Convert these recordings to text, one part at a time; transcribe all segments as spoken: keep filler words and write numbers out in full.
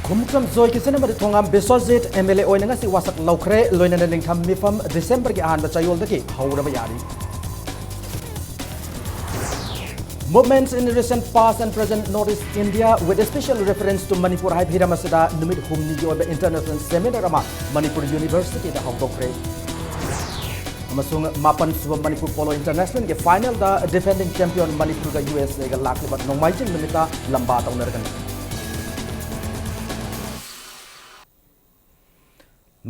ꯈꯨꯃꯨꯛꯆꯝ ꯖꯣꯏ ꯀꯤꯁꯟ ꯑꯃꯗꯤ ꯊꯣꯉꯥꯝ Biswajit M L ꯑꯦ ꯑꯣꯏꯅ ꯉꯁꯤ ꯋꯥꯁꯛ ꯂꯧꯈ꯭ꯔꯦ꯫ ꯂꯣꯏꯅꯅ ꯅꯤꯡꯊꯝ ꯃꯤꯐꯝ ꯗꯤꯁꯦꯝꯕꯔꯒꯤ ꯑꯍꯥꯟꯕ ꯆꯌꯣꯜꯗꯒꯤ ꯍꯧꯔꯕ ꯌꯥꯔꯤ꯫ Movements in recent past and present North East India with a special reference to Manipur ꯍꯥꯏꯕ ꯍꯤꯔꯝ ꯑꯁꯤꯗ ꯅꯨꯃꯤꯠ ꯍꯨꯝꯅꯤꯒꯤ ꯑꯣꯏꯕ international seminar ꯑꯃ ꯃꯅꯤꯄꯨꯔ ꯌꯨꯅꯤꯚꯔꯁꯤꯇꯤꯗ ꯍꯧꯗꯣꯛꯈ꯭ꯔꯦ꯫ ꯑꯃꯁꯨꯡ ꯃꯥꯄꯟ ꯁꯨꯕ ꯃꯅꯤꯄꯨꯔ ꯄꯣꯂꯣ ꯏꯟꯇꯔꯅꯦꯁꯅꯦꯜꯒꯤ ꯐꯥꯏꯅꯦꯜꯗ ꯗꯤꯐꯦꯟꯗꯤꯡ ꯆꯦꯝꯄꯤꯌꯟ ꯃꯅꯤꯄꯨꯔꯒ ꯌꯨ ꯑꯦꯁ ꯑꯦꯒ ꯂꯥꯛꯂꯤꯕ ꯅꯣꯡꯃꯥꯏꯖꯤꯡ ꯅꯨꯃꯤꯠꯇ ꯂꯝꯕꯥ ꯇꯧꯅꯔꯒꯅꯤ꯫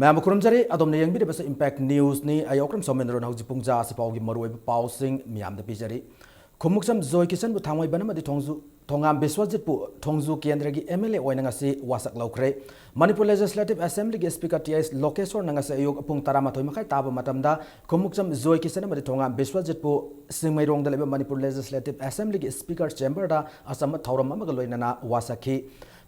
ꯃꯌꯥꯝꯕꯨ ꯈꯨꯔꯨꯝꯖꯔꯤ꯫ ꯑꯗꯣꯝꯅ ꯌꯦꯡꯕꯤꯔꯤꯕꯁꯤ ꯏꯝꯄꯦꯛ ꯅ꯭ꯌꯨꯁꯅꯤ꯫ ꯑꯩ ꯑꯣꯀ꯭ꯔꯝ ꯁꯣꯃꯦꯟꯗ꯭ꯔꯣꯅ ꯍꯧꯖꯤꯛ ꯄꯨꯡ ꯖꯥ ꯑꯁꯤ ꯐꯥꯎꯒꯤ ꯃꯔꯨꯑꯣꯏꯕ ꯄꯥꯎꯁꯤꯡ ꯃꯤꯌꯥꯝꯗ ꯄꯤꯖꯔꯤ꯫ ꯈꯨꯃꯨꯛꯆꯝ ꯖꯣꯏ ꯀꯤꯁꯟꯕꯨ ꯊꯥꯡꯃꯩꯕꯟ ꯑꯃꯗꯤ ꯊꯣꯡꯖꯨ, ꯊꯣꯉꯥꯝ ꯕꯤꯁ꯭ꯋꯖꯤꯠꯄꯨ ꯊꯣꯡꯖꯨ ꯀꯦꯟꯗ꯭ꯔꯒꯤ ꯑꯦꯝ ꯑꯦꯜ ꯑꯦ ꯑꯣꯏꯅ ꯉꯁꯤ ꯋꯥꯁꯛ ꯂꯧꯈ꯭ꯔꯦ꯫ ꯃꯅꯤꯄꯨꯔ ꯂꯦꯖꯤꯁꯂꯦꯇꯤꯚ ꯑꯦꯁꯦꯝꯕ꯭ꯂꯤꯒꯤ ꯁ꯭ꯄꯤꯀꯔ ꯇꯤ ꯑꯩꯆ ꯂꯣꯀꯦꯁꯣꯔꯅ ꯉꯁꯤ ꯑꯌꯨꯛ ꯄꯨꯡ ꯇꯔꯥꯃꯥꯊꯣꯏ ꯃꯈꯥꯏ ꯇꯥꯕ ꯃꯇꯝꯗ ꯈꯨꯃꯨꯛꯆꯝ ꯖꯣꯏ ꯀꯤꯁꯟ ꯑꯃꯗꯤ ꯊꯣꯉꯥꯝ ꯕꯤꯁ꯭ꯋꯖꯤꯠꯄꯨ ꯆꯤꯡꯃꯩꯔꯣꯡꯗ ꯂꯩꯕ ꯃꯅꯤꯄꯨꯔ ꯂꯦꯖꯤꯁꯂꯦꯇꯤꯚ ꯑꯦꯁꯦꯝꯕ꯭ꯂꯤꯒꯤ ꯁ꯭ꯄꯤꯀꯔ ꯆꯦꯝꯕꯔꯗ ꯑꯆꯝꯕ ꯊꯧꯔꯝ ꯑꯃꯒ ꯂꯣꯏꯅꯅ ꯋꯥꯁꯛꯈꯤ꯫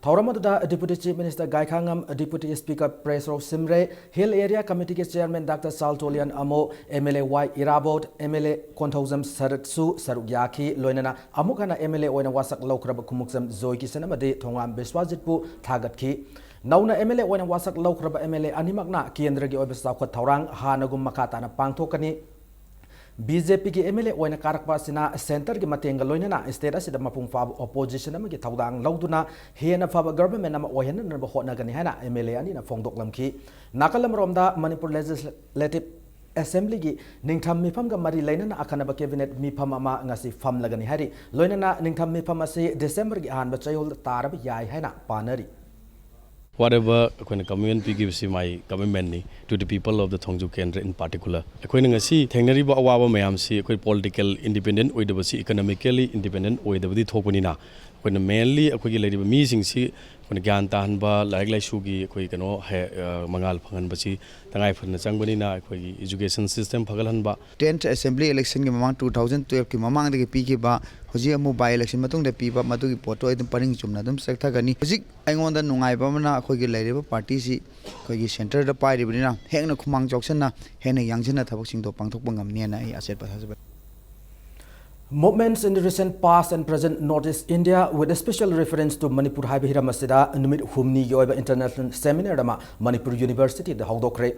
ꯊꯧꯔꯝ ꯑꯗꯨꯗ deputy chief minister Gaikhangam, deputy speaker ꯄ꯭ꯔꯦꯁꯔꯥꯎ ꯁꯤꯝꯔꯦ, ꯍꯤꯜ ꯑꯦꯔꯤꯌꯥ ꯀꯃꯤꯇꯤꯒꯤ chairman doctor Chaltonlien Amo, M L A Y Irabot, M L A Konthoujam ꯁꯔꯠꯁꯨ ꯁꯔꯨꯛ ꯌꯥꯈꯤ꯫ ꯂꯣꯏꯅꯅ ꯑꯃꯨꯛ ꯍꯟꯅ ꯑꯦꯝ ꯑꯦꯜ ꯑꯦ ꯑꯣꯏꯅ ꯋꯥꯁꯛ ꯂꯧꯈ꯭ꯔꯕ ꯈꯨꯃꯨꯛꯆꯝ ꯖꯣꯏ ꯀꯤꯁꯟ ꯑꯃꯗꯤ ꯊꯣꯉꯥꯝ ꯕꯤꯁ꯭ꯋꯖꯤꯠꯄꯨ ꯊꯥꯒꯠꯈꯤ꯫ ꯅꯧꯅ ꯑꯦꯝ ꯑꯦꯜ ꯑꯦ ꯑꯣꯏꯅ ꯋꯥꯁꯛ ꯂꯧꯈ꯭ꯔꯕ ꯑꯦꯝ ꯑꯦꯜ ꯑꯦ ꯑꯅꯤꯃꯛꯅ ꯀꯦꯟꯗ꯭ꯔꯒꯤ ꯑꯣꯏꯕ ꯆꯥꯎꯈꯠ ꯊꯧꯔꯥꯡ ꯍꯥꯟꯅꯒꯨꯝ ꯃꯈꯥ ꯇꯥꯅ ꯄꯥꯡꯊꯣꯛꯀꯅꯤ꯫ ꯕꯤ ꯖꯦ ꯄꯤꯒꯤ ꯑꯦꯝ ꯑꯦꯜ ꯑꯦ ꯑꯣꯏꯅ ꯀꯥꯔꯛꯄ ꯑꯁꯤꯅ ꯁꯦꯟꯇꯔꯒꯤ ꯃꯇꯦꯡꯒ ꯂꯣꯏꯅꯅ ꯁ꯭ꯇꯦꯠ ꯑꯁꯤꯗ ꯃꯄꯨꯡ ꯐꯥꯕ ꯑꯣꯄꯣꯖꯤꯁꯟ ꯑꯃꯒꯤ ꯊꯧꯗꯥꯡ ꯂꯧꯗꯨꯅ ꯍꯦꯟꯅ ꯐꯕ ꯒꯚꯔꯟꯃꯦꯟ ꯑꯃ ꯑꯣꯏꯍꯟꯅꯅꯕ ꯍꯣꯠꯅꯒꯅꯤ ꯍꯥꯏꯅ ꯑꯦꯝ ꯑꯦꯜ ꯑꯦ ꯑꯅꯤꯅ ꯐꯣꯡꯗꯣꯛꯂꯝꯈꯤ꯫ ꯅꯥꯀꯜ ꯑꯃꯔꯣꯝꯗ ꯃꯅꯤꯄꯨꯔ ꯂꯦꯖꯤꯁꯂꯦꯇꯤꯚ ꯑꯦꯁꯦꯝꯕ꯭ꯂꯤꯒꯤ ꯅꯤꯡꯊꯝ ꯃꯤꯐꯝꯒ ꯃꯔꯤ ꯂꯩꯅꯅ ꯑꯈꯟꯅꯕ ꯀꯦꯕꯤꯅꯦꯠ ꯃꯤꯐꯝ ꯑꯃ ꯉꯁꯤ ꯐꯝꯂꯒꯅꯤ ꯍꯥꯏꯔꯤ꯫ ꯂꯣꯏꯅꯅ ꯅꯤꯡꯊꯝ ꯃꯤꯐꯝ ꯑꯁꯤ ꯗꯤꯁꯦꯝꯕꯔꯒꯤ ꯑꯍꯥꯟꯕ ꯆꯌꯣꯜꯗ ꯇꯥꯔꯕ ꯌꯥꯏ ꯍꯥꯏꯅ ꯄꯥꯅꯔꯤ꯫ Whatever ꯑꯩꯈꯣꯏꯅ commitment ꯄꯤꯈꯤꯕꯁꯤ, my commitment ꯅꯤ to the people of the ꯊꯣꯡꯖꯨ ꯀꯦꯟꯗ꯭ꯔ in particular꯫ ꯑꯩꯈꯣꯏꯅ ꯉꯁꯤ ꯊꯦꯡꯅꯔꯤꯕ ꯑꯋꯥꯕ ꯃꯌꯥꯝꯁꯤ ꯑꯩꯈꯣꯏ political independent ꯑꯣꯏꯗꯕꯁꯤ, economically independent ꯑꯣꯏꯗꯕꯗꯤ ꯊꯣꯛꯄꯅꯤꯅ, ꯑꯩꯈꯣꯏꯅ mainly ꯑꯩꯈꯣꯏꯒꯤ ꯂꯩꯔꯤꯕ ꯃꯤꯁꯤꯡꯁꯤ ꯑꯩꯈꯣꯏꯅ ꯒ꯭ꯌꯥꯟ ꯇꯥꯍꯟꯕ, ꯂꯥꯏꯔꯤꯛ ꯂꯥꯏꯁꯨꯒꯤ ꯑꯩꯈꯣꯏ ꯀꯩꯅꯣ ꯍꯦ-, ꯑ, ꯃꯉꯥꯜ ꯐꯪꯍꯟꯕꯁꯤ ꯇꯉꯥꯏ ꯐꯗꯅ ꯆꯪꯕꯅꯤꯅ, ꯑꯩꯈꯣꯏꯒꯤ education system ꯐꯒꯠꯍꯟꯕ꯫ Tenth Assembly election ꯒꯤ ꯃꯃꯥꯡ, two thousand twelve ꯀꯤ ꯃꯃꯥꯡꯗꯒꯤ ꯄꯤꯈꯤꯕ, ꯍꯧꯖꯤꯛ ꯑꯃꯨꯛ by election ꯃꯇꯨꯡꯗ ꯄꯤꯕ, ꯃꯗꯨꯒꯤ ꯄꯣꯠꯇꯣ ꯑꯩ ꯑꯗꯨꯝ ꯄꯔꯤꯡ ꯆꯨꯝꯅ ꯑꯗꯨꯝ ꯆꯠꯊꯒꯅꯤ꯫ ꯍꯧꯖꯤꯛ ꯑꯩꯉꯣꯟꯗ ꯅꯨꯡꯉꯥꯏꯕ ꯑꯃꯅ, ꯑꯩꯈꯣꯏꯒꯤ ꯂꯩꯔꯤꯕ party ꯁꯤ ꯑꯩꯈꯣꯏꯒꯤ centre ꯗ ꯄꯥꯏꯔꯤꯕꯅꯤꯅ, ꯍꯦꯟꯅ ꯈꯨꯃꯥꯡ ꯆꯥꯎꯁꯟꯅ ꯍꯦꯟꯅ ꯌꯥꯡꯁꯤꯟꯅ ꯊꯕꯛꯁꯤꯡꯗꯣ ꯄꯥꯡꯊꯣꯛꯄ ꯉꯝꯅꯤ ꯍꯥꯏꯅ ꯑꯩ ꯑꯆꯦꯠꯄ ꯊꯥꯖꯕ ꯂꯩ꯫ Movements in the recent past and present Northeast India with a special reference to Manipur ꯍꯥꯏꯕ ꯍꯤꯔꯝ ꯑꯁꯤꯗ ꯅꯨꯃꯤꯠ ꯍꯨꯝꯅꯤꯒꯤ ꯑꯣꯏꯕ international seminar ꯑꯃ ꯃꯅꯤꯄꯨꯔ ꯌꯨꯅꯤꯚꯔꯁꯤꯇꯤꯗ ꯍꯧꯗꯣꯛꯈ꯭ꯔꯦ꯫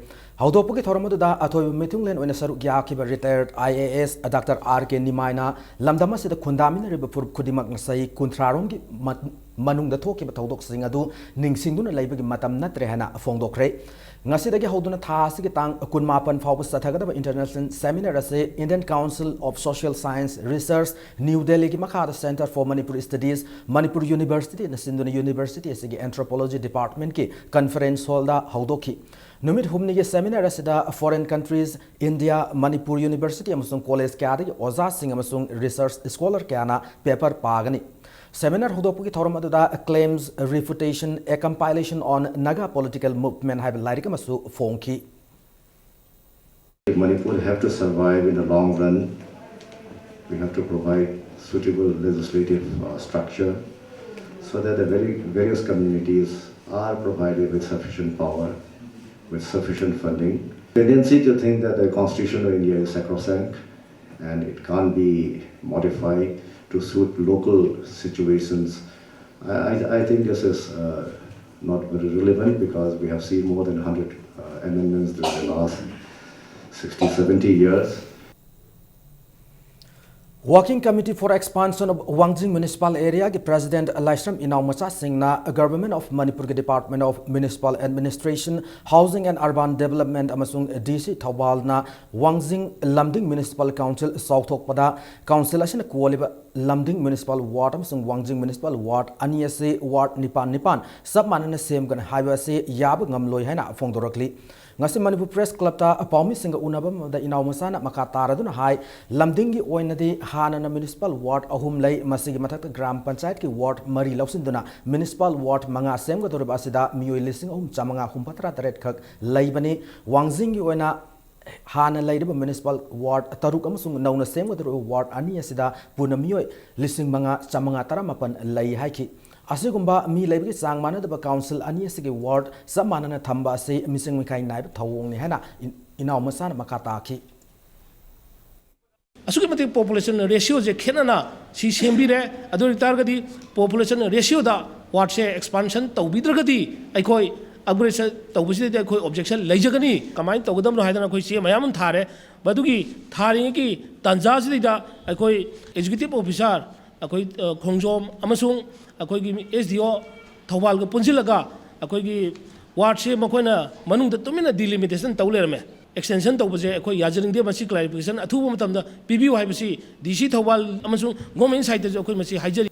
ꯍꯧꯗꯣꯛꯄꯒꯤ ꯊꯧꯔꯝ ꯑꯗꯨꯗ ꯑꯊꯣꯏꯕ ꯃꯤꯊꯨꯡꯂꯦꯟ ꯑꯣꯏꯅ ꯁꯔꯨꯛ ꯌꯥꯈꯤꯕ retired I A S Doctor R K ꯅꯤꯃꯥꯏꯅ ꯂꯝꯗꯝ ꯑꯁꯤꯗ ꯈꯨꯟꯗꯥꯃꯤꯟꯅꯔꯤꯕ ꯐꯨꯔꯨꯞ ꯈꯨꯗꯤꯡꯃꯛ ꯉꯁꯤ ꯀꯨꯟꯊ꯭ꯔꯥꯔꯣꯝꯒꯤ ꯃ-, ꯃꯅꯨꯡꯗ ꯊꯣꯛꯈꯤꯕ ꯊꯧꯗꯣꯛꯁꯤꯡ ꯑꯗꯨ ꯅꯤꯡꯁꯤꯡꯗꯨꯅ ꯂꯩꯕꯒꯤ ꯃꯇꯝ ꯅꯠꯇ꯭ꯔꯦ ꯍꯥꯏꯅ ꯐꯣꯡꯗꯣꯛꯈ꯭ꯔꯦ꯫ ꯉꯁꯤꯗꯒꯤ ꯍꯧꯗꯨꯅ ꯊꯥ ꯑꯁꯤꯒꯤ ꯇꯥꯡ ꯀꯨꯟꯃꯥꯄꯟ ꯐꯥꯎꯕ ꯆꯠꯊꯒꯗꯕ international seminar ꯑꯁꯤ Indian Council of Social Science Research, New Delhi ꯒꯤ ꯃꯈꯥꯗ Centre for Manipur Studies, Manipur ꯌꯨꯅꯤꯚꯔꯁꯤꯇꯤꯅ ꯁꯤꯟꯗꯨꯅ ꯌꯨꯅꯤꯚꯔꯁꯤꯇꯤ ꯑꯁꯤꯒꯤ anthropology department ꯀꯤ conference hall ꯗ ꯍꯧꯗꯣꯛꯈꯤ꯫ ꯅꯨꯃꯤꯠ ꯍꯨꯝꯅꯤꯒꯤ seminar ꯑꯁꯤꯗ foreign countries, India, Manipur university ꯑꯃꯁꯨꯡ ꯀꯣꯂꯦꯖ ꯀꯌꯥꯗꯒꯤ ꯑꯣꯖꯥꯁꯤꯡ ꯑꯃꯁꯨꯡ research scholar ꯀꯌꯥꯅ paper ꯄꯥꯒꯅꯤ꯫ Seminar ꯍꯧꯗꯣꯛꯄꯒꯤ ꯊꯧꯔꯝ ꯑꯗꯨꯗ Claims Refutation, A Compilation on Naga Political Movement ꯍꯥꯏꯕ ꯂꯥꯏꯔꯤꯛ ꯑꯃꯁꯨ ꯐꯣꯡꯈꯤ꯫ If Manipur have to survive in the long run, we have to provide suitable legislative uh, structure so that the very various communities are provided with sufficient power, with sufficient funding. Tendency to think that the Constitution of India is sacrosanct and it can't be modified to suit local situations. I, I, I think this is uh, not very relevant because we have seen more than one hundred uh, amendments during the last sixty, seventy years. Working Committee for Expansion of Wangjing Municipal Area ꯒꯤ President ꯂꯥꯏꯁ꯭ꯔꯝ ꯏꯅꯥꯎ ꯃꯆꯥꯁꯤꯡꯅ Government of ꯃꯅꯤꯄꯨꯔꯒꯤ Department of Municipal Administration, Housing and Urban Development ꯑꯃꯁꯨꯡ D C ꯊꯧꯕꯥꯜꯅ ꯋꯥꯡꯖꯤꯡ ꯂꯝꯗꯤꯡ Municipal Council ꯆꯥꯎꯊꯣꯛꯄꯗ council ꯑꯁꯤꯅ ꯀꯣꯜꯂꯤꯕ ꯂꯝꯗꯤꯡ Municipal Ward ꯑꯃꯁꯨꯡ ꯋꯥꯡꯖꯤꯡ Municipal Ward ꯑꯅꯤ ꯑꯁꯤ ward ꯅꯤꯄꯥꯟ ꯅꯤꯄꯥꯟ ꯆꯞ ꯃꯥꯟꯅꯅ ꯁꯦꯝꯒꯅꯤ ꯍꯥꯏꯕ ꯑꯁꯤ ꯌꯥꯕ ꯉꯝꯂꯣꯏ ꯍꯥꯏꯅ ꯐꯣꯡꯗꯣꯔꯛꯂꯤ꯫ ꯉꯁꯤ ꯃꯅꯤꯄꯨꯔ Press Club ꯇ ꯄꯥꯎꯃꯤꯁꯤꯡꯒ ꯎꯅꯕ ꯑꯃꯗ ꯏꯅꯥꯎ ꯃꯆꯥꯅ ꯃꯈꯥ ꯇꯥꯔꯗꯨꯅ ꯍꯥꯏ, ꯂꯝꯗꯤꯡꯒꯤ ꯑꯣꯏꯅꯗꯤ ꯍꯥꯟꯅꯅ Municipal Ward ꯑꯍꯨꯝ ꯂꯩ, ꯃꯁꯤꯒꯤ ꯃꯊꯛꯇ ꯒ꯭ꯔꯥꯝ ꯄꯟꯆꯥꯌꯠꯀꯤ ward ꯃꯔꯤ ꯂꯧꯁꯤꯟꯗꯨꯅ Municipal Ward ꯃꯉꯥ ꯁꯦꯝꯒꯗꯧꯔꯤꯕ ꯑꯁꯤꯗ ꯃꯤꯑꯣꯏ ꯂꯤꯁꯤꯡ ꯑꯍꯨꯝ ꯆꯥꯃꯉꯥ ꯍꯨꯝꯐꯨꯇꯔꯥ ꯇꯔꯦꯠ ꯈꯛ ꯂꯩꯕꯅꯤ꯫ ꯋꯥꯡꯖꯤꯡꯒꯤ ꯑꯣꯏꯅ ꯍꯥꯟꯅ ꯂꯩꯔꯤꯕ Municipal Ward ꯇꯔꯨꯛ ꯑꯃꯁꯨꯡ ꯅꯧꯅ ꯁꯦꯝꯒꯗꯧꯔꯤꯕ ward ꯑꯅꯤ ꯑꯁꯤꯗ ꯄꯨꯟꯅ ꯃꯤꯑꯣꯏ ꯂꯤꯁꯤꯡ ꯃꯉꯥ ꯆꯥꯃꯉꯥ ꯇꯔꯥꯃꯥꯄꯟ ꯂꯩ ꯍꯥꯏꯈꯤ꯫ ꯑꯁꯤꯒꯨꯝꯕ ꯃꯤ ꯂꯩꯕꯒꯤ ꯆꯥꯡ ꯃꯥꯟꯅꯗꯕ council ꯑꯅꯤ ꯑꯁꯤꯒꯤ ward ꯆꯞ ꯃꯥꯟꯅꯅ ꯊꯝꯕ ꯑꯁꯤ ꯃꯤꯆꯪ ꯃꯤꯈꯥꯏ ꯅꯥꯏꯕ ꯊꯧꯑꯣꯡꯅꯤ ꯍꯥꯏꯅ ꯏ-, ꯏꯅꯥꯎ ꯃꯆꯥꯅ ꯃꯈꯥ ꯇꯥꯈꯤ꯫ ꯑꯁꯨꯛꯀꯤ ꯃꯇꯤꯛ ꯄꯣꯄꯨꯂꯦꯁꯟ ꯔꯦꯁꯤꯌꯣꯁꯦ ꯈꯦꯠꯅꯅ ꯁꯤ ꯁꯦꯝꯕꯤꯔꯦ꯫ ꯑꯗꯨ ꯑꯣꯏꯇꯥꯔꯒꯗꯤ ꯄꯣꯄꯨꯂꯦꯁꯟ ꯔꯦꯁꯤꯌꯣꯗ ꯋꯥꯔꯗꯁꯦ ꯑꯦꯛꯁꯄꯥꯟꯁꯟ ꯇꯧꯕꯤꯗ꯭ꯔꯒꯗꯤ ꯑꯩꯈꯣꯏ ꯑꯞꯒ꯭ꯔꯦꯗ ꯇꯧꯕꯁꯤꯗꯗꯤ ꯑꯩꯈꯣꯏ ꯑꯣꯕꯖꯦꯛꯁꯟ ꯂꯩꯖꯒꯅꯤ꯫ ꯀꯃꯥꯏꯅ ꯇꯧꯒꯗꯕꯅꯣ ꯍꯥꯏꯗꯅ ꯑꯩꯈꯣꯏ ꯆꯦ ꯃꯌꯥꯝ ꯑꯃ ꯊꯥꯔꯦ꯫ ꯃꯗꯨꯒꯤ ꯊꯥꯔꯤꯉꯩꯒꯤ ꯇꯥꯟꯖꯥꯁꯤꯗꯩꯗ ꯑꯩꯈꯣꯏ ꯑꯦꯛꯖꯤꯀ꯭ꯌꯨꯇꯤꯚ ꯑꯣꯐꯤꯁꯥꯔ ꯑꯩꯈꯣꯏ, ꯑ, ꯈꯣꯡꯖꯣꯝ ꯑꯃꯁꯨꯡ ꯑꯩꯈꯣꯏꯒꯤ ꯑꯦꯁ ꯗꯤ ꯑꯣ ꯊꯧꯕꯥꯜꯒ ꯄꯨꯟꯁꯤꯜꯂꯒ ꯑꯩꯈꯣꯏꯒꯤ ꯋꯥꯔꯗꯁꯦ ꯃꯈꯣꯏꯅ ꯃꯅꯨꯡꯗ ꯇꯨꯃꯤꯟꯅ ꯗꯤꯂꯤꯃꯤꯇꯦꯁꯟ ꯇꯧ ꯂꯩꯔꯝꯃꯦ꯫ ꯑꯦꯛꯁꯇꯦꯟꯁꯟ ꯇꯧꯕꯁꯦ ꯑꯩꯈꯣꯏ ꯌꯥꯖꯅꯤꯡꯗꯦ꯫ ꯃꯁꯤ ꯀ꯭ꯂꯥꯔꯤꯐꯤꯀꯦꯁꯟ ꯑꯊꯨꯕ ꯃꯇꯝꯗ ꯄꯤꯕꯤꯌꯨ ꯍꯥꯏꯕꯁꯤ ꯗꯤ ꯁꯤ ꯊꯧꯕꯥꯜ ꯑꯃꯁꯨꯡ ꯒꯣꯔꯃꯦꯟ ꯁꯥꯏꯠꯇꯁꯨ ꯑꯩꯈꯣꯏ ꯃꯁꯤ ꯍꯥꯏꯖꯔꯤ꯫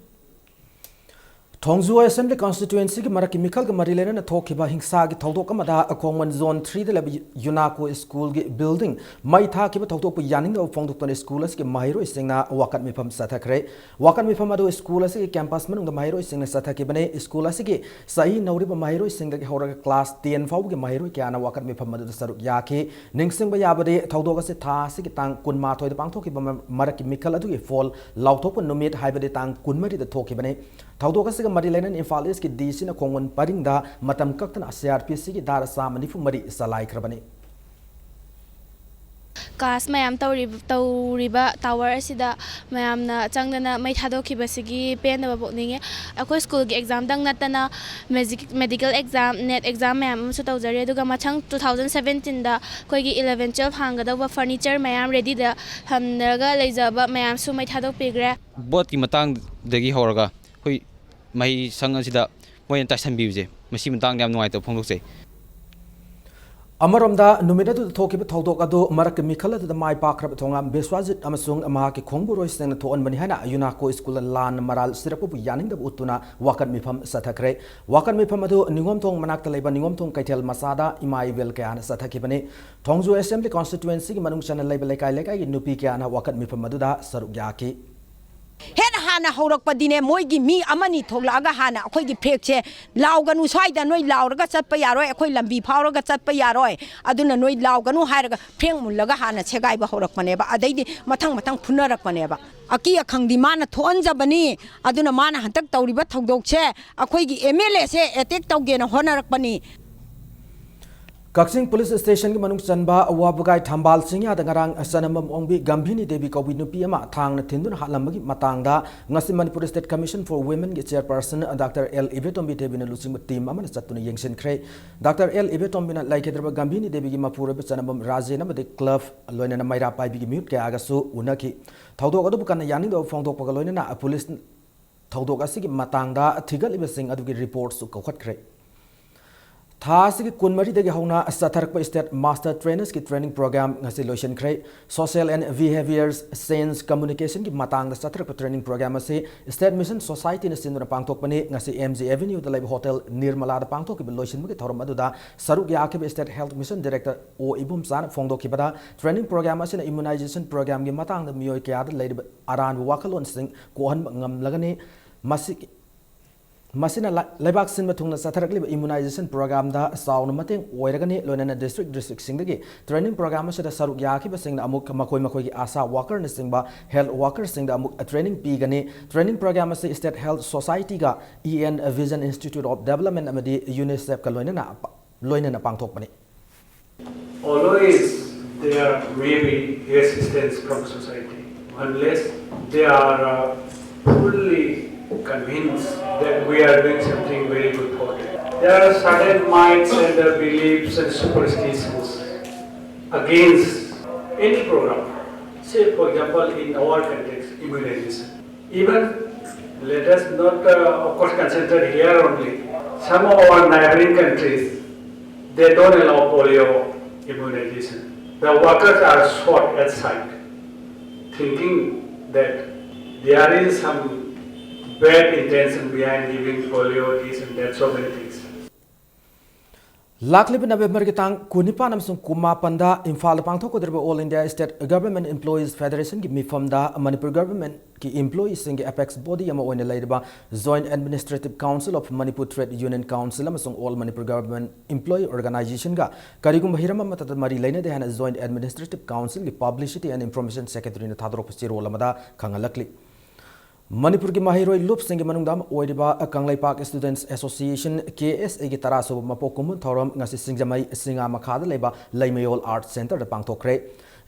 ꯊꯣꯡꯖꯨ ꯑꯦꯁꯦꯝꯕ꯭ꯂꯤ ꯀꯟꯁꯇꯤꯇ꯭ꯋꯦꯟꯁꯤꯒꯤ ꯃꯔꯛꯀꯤ ꯃꯤꯈꯜꯒ ꯃꯔꯤ ꯂꯩꯅꯅ ꯊꯣꯛꯈꯤꯕ ꯍꯤꯡꯁꯥꯒꯤ ꯊꯧꯗꯣꯛ ꯑꯃꯗ ꯈꯣꯡꯃꯟ ꯖꯣꯟ ꯊ꯭ꯔꯤꯗ ꯂꯩꯕ ꯌꯨꯅꯥꯀꯣ ꯁ꯭ꯀꯨꯜꯒꯤ ꯕꯤꯜꯗꯤꯡ ꯃꯩ ꯊꯥꯈꯤꯕ ꯊꯧꯗꯣꯛꯄꯨ ꯌꯥꯅꯤꯡꯗꯕ ꯐꯣꯡꯗꯣꯛꯇꯨꯅ ꯁ꯭ꯀꯨꯜ ꯑꯁꯤꯒꯤ ꯃꯍꯩꯔꯣꯏꯁꯤꯡꯅ ꯋꯥꯀꯠ ꯃꯤꯐꯝ ꯆꯠꯊꯈ꯭ꯔꯦ꯫ ꯋꯥꯀꯠ ꯃꯤꯐꯝ ꯑꯗꯨ ꯁ꯭ꯀꯨꯜ ꯑꯁꯤꯒꯤ ꯀꯦꯝꯄꯁ ꯃꯅꯨꯡꯗ ꯃꯍꯩꯔꯣꯏꯁꯤꯡꯅ ꯆꯠꯊꯈꯤꯕꯅꯤ꯫ ꯁ꯭ꯀꯨꯜ ꯑꯁꯤꯒꯤ ꯆꯍꯤ ꯅꯧꯔꯤꯕ ꯃꯍꯩꯔꯣꯏꯁꯤꯡꯗꯒꯤ ꯍꯧꯔꯒ ꯀ꯭ꯂꯥꯁ ꯇꯦꯟ ꯐꯥꯎꯕꯒꯤ ꯃꯍꯩꯔꯣꯏ ꯀꯌꯥꯅ ꯋꯥꯀꯠ ꯃꯤꯐꯝ ꯑꯗꯨꯗ ꯁꯔꯨꯛ ꯌꯥꯈꯤ꯫ ꯅꯤꯡꯁꯤꯡꯕ ꯌꯥꯕꯗꯤ, ꯊꯧꯗꯣꯛ ꯑꯁꯤ ꯊꯥ ꯑꯁꯤꯒꯤ ꯇꯥꯡ ꯀꯨꯟꯃꯥꯊꯣꯏꯗ ꯄꯥꯡꯊꯣꯛꯈꯤꯕ ꯃ-, ꯃꯔꯛꯀꯤ ꯃꯤꯈꯜ ꯑꯗꯨꯒꯤ ꯐꯣꯜ ꯂꯥꯎꯊꯣꯛꯄ ꯅꯨꯃꯤꯠ, ꯍꯥꯏꯕꯗꯤ ꯇꯥꯡ ꯀꯨꯟꯃꯔꯤꯗ ꯊꯣꯛꯈꯤꯕꯅꯤ꯫ ꯊꯧꯗꯣꯛ ꯑꯁꯤꯒ ꯃꯔꯤ ꯂꯩꯅꯅ ꯏꯝꯐꯥꯜ ꯏꯁꯀꯤ ꯗꯤ ꯁꯤꯅ ꯈꯣꯡꯃꯟ ꯄꯔꯤꯡꯗ ꯃꯇꯝ ꯀꯛꯇꯅ ꯁꯤ ꯑꯥꯔ ꯄꯤ ꯁꯤꯒꯤ ꯙꯥꯔꯥ ꯆꯥꯝꯃ ꯅꯤꯐꯨ ꯃꯔꯤ ꯆꯂꯥꯏꯈ꯭ꯔꯕꯅꯤ꯫ ꯀ꯭ꯂꯥꯁ ꯃꯌꯥꯝ ꯇꯧꯔꯤꯕ, ꯇꯧꯔꯤꯕ ꯇꯥꯋꯔ ꯑꯁꯤꯗ ꯃꯌꯥꯝꯅ ꯆꯪꯗꯅ ꯃꯩ ꯊꯥꯗꯣꯛꯈꯤꯕꯁꯤꯒꯤ ꯄꯦꯟꯗꯕ ꯄꯣꯛꯅꯤꯡꯉꯤ꯫ ꯑꯩꯈꯣꯏ ꯁ꯭ꯀꯨꯜꯒꯤ ꯑꯦꯛꯖꯥꯝꯗꯪ ꯅꯠꯇꯅ magic-, medical exam, net exam ꯃꯌꯥꯝ ꯑꯃꯁꯨ ꯇꯧꯖꯔꯤ꯫ ꯑꯗꯨꯒ ꯃꯊꯪ ꯇꯨ ꯊꯥꯎꯖꯟ ꯁꯕꯦꯟꯇꯤꯟꯗ ꯑꯩꯈꯣꯏꯒꯤ ꯏꯂꯚꯦꯟ ꯇꯨꯋꯦꯜꯐ ꯍꯥꯡꯒꯗꯧꯕ ꯐꯔꯅꯤꯆꯔ ꯃꯌꯥꯝ ꯔꯦꯗꯤꯗ ꯊꯝꯂꯒ ꯂꯩꯖꯕ ꯃꯌꯥꯝꯁꯨ ꯃꯩ ꯊꯥꯗꯣꯛꯄꯤꯈ꯭ꯔꯦ꯫ ꯕꯣꯠꯀꯤ ꯃꯇꯥꯡꯗꯒꯤ ꯍꯧꯔꯒ ꯑꯩꯈꯣꯏ ꯃꯍꯩꯁꯪ ꯑꯁꯤꯗ ꯃꯣꯏꯅ ꯇꯥꯏꯁꯟꯕꯤꯕꯁꯦ, ꯃꯁꯤ ꯃꯇꯥꯡꯗ ꯌꯥꯝ ꯅꯨꯡꯉꯥꯏꯇꯕ ꯐꯣꯡꯗꯣꯛꯆꯩ꯫ ꯑꯃꯔꯣꯝꯗ, ꯅꯨꯃꯤꯠ ꯑꯗꯨꯗ ꯊꯣꯛꯈꯤꯕ ꯊꯧꯗꯣꯛ ꯑꯗꯨ ꯃꯔꯛꯀꯤ ꯃꯤꯈꯜ ꯑꯗꯨꯗ ꯃꯥꯏ ꯄꯥꯛꯈ꯭ꯔꯕ ꯊꯣꯉꯥꯝ ꯕꯤꯁ꯭ꯋꯥꯖꯤꯠ ꯑꯃꯁꯨꯡ ꯃꯍꯥꯛꯀꯤ ꯈꯣꯡꯕꯨꯔꯣꯏꯁꯤꯡꯅ ꯊꯣꯛꯍꯟꯕꯅꯤ ꯍꯥꯏꯅ ꯌꯨꯅꯥꯀꯣ ꯁ꯭ꯀꯨꯜꯗ ꯂꯥꯟꯅ ꯃꯔꯥꯜ ꯁꯤꯔꯛꯄꯕꯨ ꯌꯥꯅꯤꯡꯗꯕ ꯎꯠꯇꯨꯅ ꯋꯥꯀꯠ ꯃꯤꯐꯝ ꯆꯠꯊꯈ꯭ꯔꯦ꯫ ꯋꯥꯀꯠ ꯃꯤꯐꯝ ꯑꯗꯨ ꯅꯤꯉꯣꯝꯊꯣꯡ ꯃꯅꯥꯛꯇ ꯂꯩꯕ ꯅꯤꯉꯣꯝꯊꯣꯡ ꯀꯩꯊꯦꯜ ꯃꯆꯥꯗ ꯏꯃꯥ ꯏꯕꯦꯜ ꯀꯌꯥꯅ ꯆꯠꯊꯈꯤꯕꯅꯤ꯫ ꯊꯣꯡꯖꯨ ꯑꯦꯁꯦꯝꯕ꯭ꯂꯤ ꯀꯟꯁꯇꯤꯇ꯭ꯋꯦꯟꯁꯤꯒꯤ ꯃꯅꯨꯡ ꯆꯟꯅ ꯂꯩꯕ ꯂꯩꯀꯥꯏ ꯂꯩꯀꯥꯏꯒꯤ ꯅꯨꯄꯤ ꯀꯌꯥꯅ ꯋꯥꯀꯠ ꯃꯤꯐꯝ ꯑꯗꯨꯗ ꯁꯔꯨꯛ ꯌꯥꯈꯤ꯫ ꯍꯦꯟꯅ ꯍꯥꯟꯅ ꯍꯧꯔꯛꯄꯗꯤꯅꯦ, ꯃꯣꯏꯒꯤ ꯃꯤ ꯑꯃꯅꯤ ꯊꯣꯛꯂꯛꯑꯒ ꯍꯥꯟꯅ ꯑꯩꯈꯣꯏꯒꯤ ꯐ꯭ꯂꯦꯒꯁꯦ, "ꯂꯥꯎꯒꯅꯨ, ꯁ꯭ꯋꯥꯏꯗ ꯅꯣꯏ ꯂꯥꯎꯔꯒ ꯆꯠꯄ ꯌꯥꯔꯣꯏ, ꯑꯩꯈꯣꯏ ꯂꯝꯕꯤ ꯐꯥꯎꯔꯒ ꯆꯠꯄ ꯌꯥꯔꯣꯏ, ꯑꯗꯨꯅ ꯅꯣꯏ ꯂꯥꯎꯒꯅꯨ" ꯍꯥꯏꯔꯒ ꯐ꯭ꯂꯦꯒ ꯃꯨꯜꯂꯒ ꯍꯥꯟꯅ ꯁꯦꯒꯥꯏꯕ ꯍꯧꯔꯛꯄꯅꯦꯕ꯫ ꯑꯗꯩꯗꯤ ꯃꯊꯪ ꯃꯊꯪ ꯐꯨꯅꯔꯛꯄꯅꯦꯕ꯫ ꯑꯀꯤ ꯑꯈꯪꯗꯤ ꯃꯥꯅ ꯊꯣꯛꯍꯟꯖꯕꯅꯤ꯫ ꯑꯗꯨꯅ ꯃꯥꯅ ꯍꯟꯗꯛ ꯇꯧꯔꯤꯕ ꯊꯧꯗꯣꯛꯁꯦ ꯑꯩꯈꯣꯏꯒꯤ ꯑꯦꯝ ꯑꯦꯜ ꯑꯦꯁꯦ ꯑꯦꯇꯦꯛ ꯇꯧꯒꯦꯅ ꯍꯣꯠꯅꯔꯛꯄꯅꯤ꯫ ꯀꯛꯆꯤꯡ ꯄꯨꯂꯤꯁ ꯁ꯭ꯇꯦꯁꯟꯒꯤ ꯃꯅꯨꯡ ꯆꯟꯕ ꯋꯥꯕꯒꯥꯏ ꯊꯝꯕꯥꯜ ꯆꯤꯡꯌꯥꯗ ꯉꯔꯥꯡ ꯆꯅꯝꯕꯝ ꯑꯣꯡꯕꯤ ꯒꯝꯚꯤꯅꯤ ꯗꯦꯕꯤ ꯀꯧꯕꯤ ꯅꯨꯄꯤ ꯑꯃ ꯊꯥꯡꯅ ꯊꯤꯟꯗꯨꯅ ꯍꯥꯠꯂꯝꯕꯒꯤ ꯃꯇꯥꯡꯗ ꯉꯁꯤ ꯃꯅꯤꯄꯨꯔ ꯁ꯭ꯇꯦꯠ ꯀꯃꯤꯁꯟ ꯐꯣꯔ ꯋꯤꯃꯦꯟꯒꯤ ꯆꯤꯌꯔꯄꯔꯁꯟ ꯗꯥꯛꯇꯔ ꯑꯦꯜ ꯏꯕꯦꯇꯣꯝꯕꯤ ꯗꯦꯕꯤꯅ ꯂꯨꯆꯤꯡꯕ ꯇꯤꯝ ꯑꯃꯅ ꯆꯠꯇꯨꯅ ꯌꯦꯡꯁꯤꯟꯈ꯭ꯔꯦ꯫ ꯗꯥꯛꯇꯔ ꯑꯦꯜ ꯏꯕꯦꯇꯣꯝꯕꯤꯅ ꯂꯩꯈꯤꯗ꯭ꯔꯕ ꯒꯝꯚꯤꯅꯤ ꯗꯦꯕꯤꯒꯤ ꯃꯄꯨꯔꯣꯏꯕ ꯆꯅꯝꯕꯝ ꯔꯥꯖꯦꯟ ꯑꯃꯗꯤ ꯀ꯭ꯂꯕ, ꯂꯣꯏꯅꯅ ꯃꯩꯔꯥ ꯄꯥꯏꯕꯤꯒꯤ ꯃꯤꯍꯨꯠ ꯀꯌꯥꯒꯁꯨ ꯎꯅꯈꯤ꯫ ꯊꯧꯗꯣꯛ ꯑꯗꯨꯕꯨ ꯀꯟꯅ ꯌꯥꯅꯤꯡꯗꯕ ꯐꯣꯡꯗꯣꯛꯄꯒ ꯂꯣꯏꯅꯅ ꯄꯨꯂꯤꯁ ꯊꯧꯗꯣꯛ ꯑꯁꯤꯒꯤ ꯃꯇꯥꯡꯗ ꯊꯤꯒꯠꯂꯤꯕꯁꯤꯡ ꯑꯗꯨꯒꯤ ꯔꯤꯄꯣꯔꯠꯁꯨ ꯀꯧꯈꯠꯈ꯭ꯔꯦ꯫ ꯊꯥ ꯑꯁꯤꯒꯤ ꯀꯨꯟꯃꯔꯤꯗꯒꯤ ꯍꯧꯅ ꯆꯠꯊꯔꯛꯄ ꯁ꯭ꯇꯦꯠ ꯃꯥꯁꯇꯔ ꯇ꯭ꯔꯦꯅꯔꯁꯀꯤ ꯇ꯭ꯔꯦꯅꯤꯡ ꯄ꯭ꯔꯣꯒ꯭ꯔꯥꯝ ꯉꯁꯤ ꯂꯣꯏꯁꯤꯟꯈ꯭ꯔꯦ꯫ ꯁꯣꯁꯤꯌꯦꯜ ꯑꯦꯟ ꯕꯤꯍꯦꯕꯤꯌꯔꯁ ꯆꯦꯟꯖ ꯀꯝꯃ꯭ꯌꯨꯅꯤꯀꯦꯁꯟꯒꯤ ꯃꯇꯥꯡꯗ ꯆꯠꯊꯔꯛꯄ ꯇ꯭ꯔꯦꯅꯤꯡ ꯄ꯭ꯔꯣꯒ꯭ꯔꯥꯝ ꯑꯁꯤ ꯁ꯭ꯇꯦꯠ ꯃꯤꯁꯟ ꯁꯣꯁꯥꯏꯇꯤꯅ ꯁꯤꯟꯗꯨꯅ ꯄꯥꯡꯊꯣꯛꯄꯅꯤ꯫ ꯉꯁꯤ ꯑꯦꯝ ꯖꯤ ꯑꯦꯚꯦꯅ꯭ꯌꯨꯗ ꯂꯩꯕ ꯍꯣꯇꯦꯜ ꯅꯤꯔꯃꯂꯥꯗ ꯄꯥꯡꯊꯣꯛꯈꯤꯕ ꯂꯣꯏꯁꯤꯟꯕꯒꯤ ꯊꯧꯔꯝ ꯑꯗꯨꯗ ꯁꯔꯨꯛ ꯌꯥꯈꯤꯕ ꯁ꯭ꯇꯦꯠ ꯍꯦꯜꯊ ꯃꯤꯁꯟ ꯗꯤꯔꯦꯛꯇꯔ ꯑꯣ ꯏꯕꯣꯝꯆꯥꯅ ꯐꯣꯡꯗꯣꯛꯈꯤꯕꯗ, ꯇ꯭ꯔꯦꯅꯤꯡ ꯄ꯭ꯔꯣꯒ꯭ꯔꯥꯝ ꯑꯁꯤꯅ ꯏꯝꯃ꯭ꯌꯨꯅꯥꯏꯖꯦꯁꯟ ꯄ꯭ꯔꯣꯒ꯭ꯔꯥꯝꯒꯤ ꯃꯇꯥꯡꯗ ꯃꯤꯑꯣꯏ ꯀꯌꯥꯗ ꯂꯩꯔꯤꯕ ꯑꯔꯥꯟꯕ ꯋꯥꯈꯜꯂꯣꯟꯁꯤꯡ ꯀꯣꯛꯍꯟꯕ ꯉꯝꯂꯒꯅꯤ꯫ ꯃꯁꯤꯒꯤ ꯃꯁꯤꯅ ꯂ-, ꯂꯩꯕꯥꯛ ꯁꯤꯟꯕ ꯊꯨꯡꯅ ꯆꯠꯊꯔꯛꯂꯤꯕ ꯏꯝꯃ꯭ꯌꯨꯅꯥꯏꯖꯦꯁꯟ ꯄ꯭ꯔꯣꯒ꯭ꯔꯥꯝꯗ ꯆꯥꯎꯅ ꯃꯇꯦꯡ ꯑꯣꯏꯔꯒꯅꯤ꯫ ꯂꯣꯏꯅꯅ ꯗꯤꯁꯇ꯭ꯔꯤꯛ, ꯗꯤꯁꯇ꯭ꯔꯤꯛꯁꯤꯡꯗꯒꯤ ꯇ꯭ꯔꯦꯅꯤꯡ ꯄ꯭ꯔꯣꯒ꯭ꯔꯥꯝ ꯑꯁꯤꯗ ꯁꯔꯨꯛ ꯌꯥꯈꯤꯕꯁꯤꯡꯅ ꯑꯃꯨꯛ ꯃꯈꯣꯏ ꯃꯈꯣꯏꯒꯤ ꯑꯥꯁꯥ ꯋꯥꯀꯔꯅꯆꯤꯡꯕ ꯍꯦꯜꯊ ꯋꯥꯀꯔꯁꯤꯡꯗ ꯑꯃꯨꯛ ꯇ꯭ꯔꯦꯅꯤꯡ ꯄꯤꯒꯅꯤ꯫ ꯇ꯭ꯔꯦꯅꯤꯡ ꯄ꯭ꯔꯣꯒ꯭ꯔꯥꯝ ꯑꯁꯤ ꯁ꯭ꯇꯦꯠ ꯍꯦꯜꯊ ꯁꯣꯁꯥꯏꯇꯤꯒ E N vision institute of development ꯑꯃꯗꯤ ꯌꯨꯅꯤꯁꯦꯐꯀ ꯂꯣꯏꯅꯅ ꯄ-, ꯂꯣꯏꯅꯅ ꯄꯥꯡꯊꯣꯛꯄꯅꯤ꯫ Always there may be resistance from society unless they are uh, fully convinced that we are doing something very good for them. There are certain myths and uh, beliefs and superstitions against any program. Say, for example, in our context, immunization. Even let us not, uh, of course, concentrate here only. Some of our neighboring countries, they don't allow polio immunization. The workers are shot at site, thinking that there is some bad intention behind giving polio, this and that, so many things. ꯂꯥꯛꯂꯤꯕ ꯅꯕꯦꯝꯕꯔꯒꯤ ꯇꯥꯡ ꯀꯨꯟꯅꯤꯄꯥꯟ ꯑꯃꯁꯨꯡ ꯀꯨꯟꯃꯥꯄꯟꯗ ꯏꯝꯐꯥꯜꯗ ꯄꯥꯡꯊꯣꯛꯀꯗꯧꯔꯤꯕ All India State Government Employees Federationꯒꯤ ꯃꯤꯐꯝꯗ ꯃꯅꯤꯄꯨꯔ ꯒꯚꯔꯟꯃꯦꯟꯠꯀꯤ ꯏꯝꯄ꯭ꯂꯣꯌꯤꯁꯤꯡꯒꯤ ꯑꯦꯄꯦꯛꯁ ꯕꯣꯗꯤ ꯑꯃ ꯑꯣꯏꯅ ꯂꯩꯔꯤꯕ Joint Administrative Council of Manipur Trade Union Council ꯑꯃꯁꯨꯡ All Manipur Government Employee Organizationꯒ ꯀꯔꯤꯒꯨꯝꯕ ꯍꯤꯔꯝ ꯑꯃꯠꯇꯗ ꯃꯔꯤ ꯂꯩꯅꯗꯦ ꯍꯥꯏꯅ Joint Administrative Councilꯒꯤ Publicity and Information Secretaryꯅ ꯊꯥꯗꯣꯔꯛꯄ ꯆꯦꯔꯣꯜ ꯑꯃꯗ ꯈꯪꯍꯜꯂꯛꯂꯤ꯫ ꯃꯅꯤꯄꯨꯔꯒꯤ ꯃꯍꯩꯔꯣꯏ ꯂꯨꯞꯁꯤꯡꯒꯤ ꯃꯅꯨꯡꯗ ꯑꯃ ꯑꯣꯏꯔꯤꯕ Kangleipak Students Association, K S A ꯒꯤ ꯇꯔꯥ ꯁꯨꯕ ꯃꯄꯣꯛ ꯀꯨꯝꯑꯣꯟ ꯊꯧꯔꯝ ꯉꯁꯤ ꯁꯤꯡꯖꯃꯩ ꯁꯤꯡꯉꯥ ꯃꯈꯥꯗ ꯂꯩꯕ ꯂꯩꯃꯌꯣꯜ Art Centre the ꯄꯥꯡꯊꯣꯛꯈ꯭ꯔꯦ꯫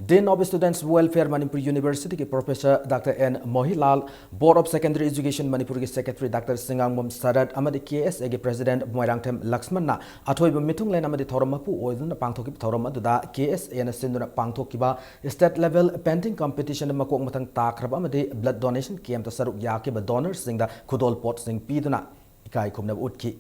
Dean of Students Welfare, Manipur University ꯒꯤ Professor Doctor N ꯃꯣꯍꯤꯂꯥꯜ, Board of Secondary Education ꯃꯅꯤꯄꯨꯔꯒꯤ Secretary Doctor ꯁꯤꯡꯉꯥꯡꯕꯝ ꯁꯔꯠ ꯑꯃꯗꯤ K S A ꯒꯤ President ꯃꯣꯏꯔꯥꯡꯊꯦꯝ ꯂꯛꯁꯃꯟꯅ ꯑꯊꯣꯏꯕ ꯃꯤꯊꯨꯡꯂꯦꯟ ꯑꯃꯗꯤ ꯊꯧꯔꯝ ꯃꯄꯨ ꯑꯣꯏꯗꯨꯅ ꯄꯥꯡꯊꯣꯛꯈꯤꯕ ꯊꯧꯔꯝ ꯑꯗꯨꯗ K S A ꯅ ꯁꯤꯟꯗꯨꯅ ꯄꯥꯡꯊꯣꯛꯈꯤꯕ State Level Painting Competition ꯗ ꯃꯀꯣꯛ ꯃꯊꯪ ꯇꯥꯈ꯭ꯔꯕ ꯑꯃꯗꯤ Blood Donation Camp ꯇ ꯁꯔꯨꯛ ꯌꯥꯈꯤꯕ donor ꯁꯤꯡꯗ ꯈꯨꯗꯣꯜꯄꯣꯠꯁꯤꯡ ꯄꯤꯗꯨꯅ ꯏꯀꯥꯏ ꯈꯨꯝꯅꯕ ꯎꯠꯈꯤ꯫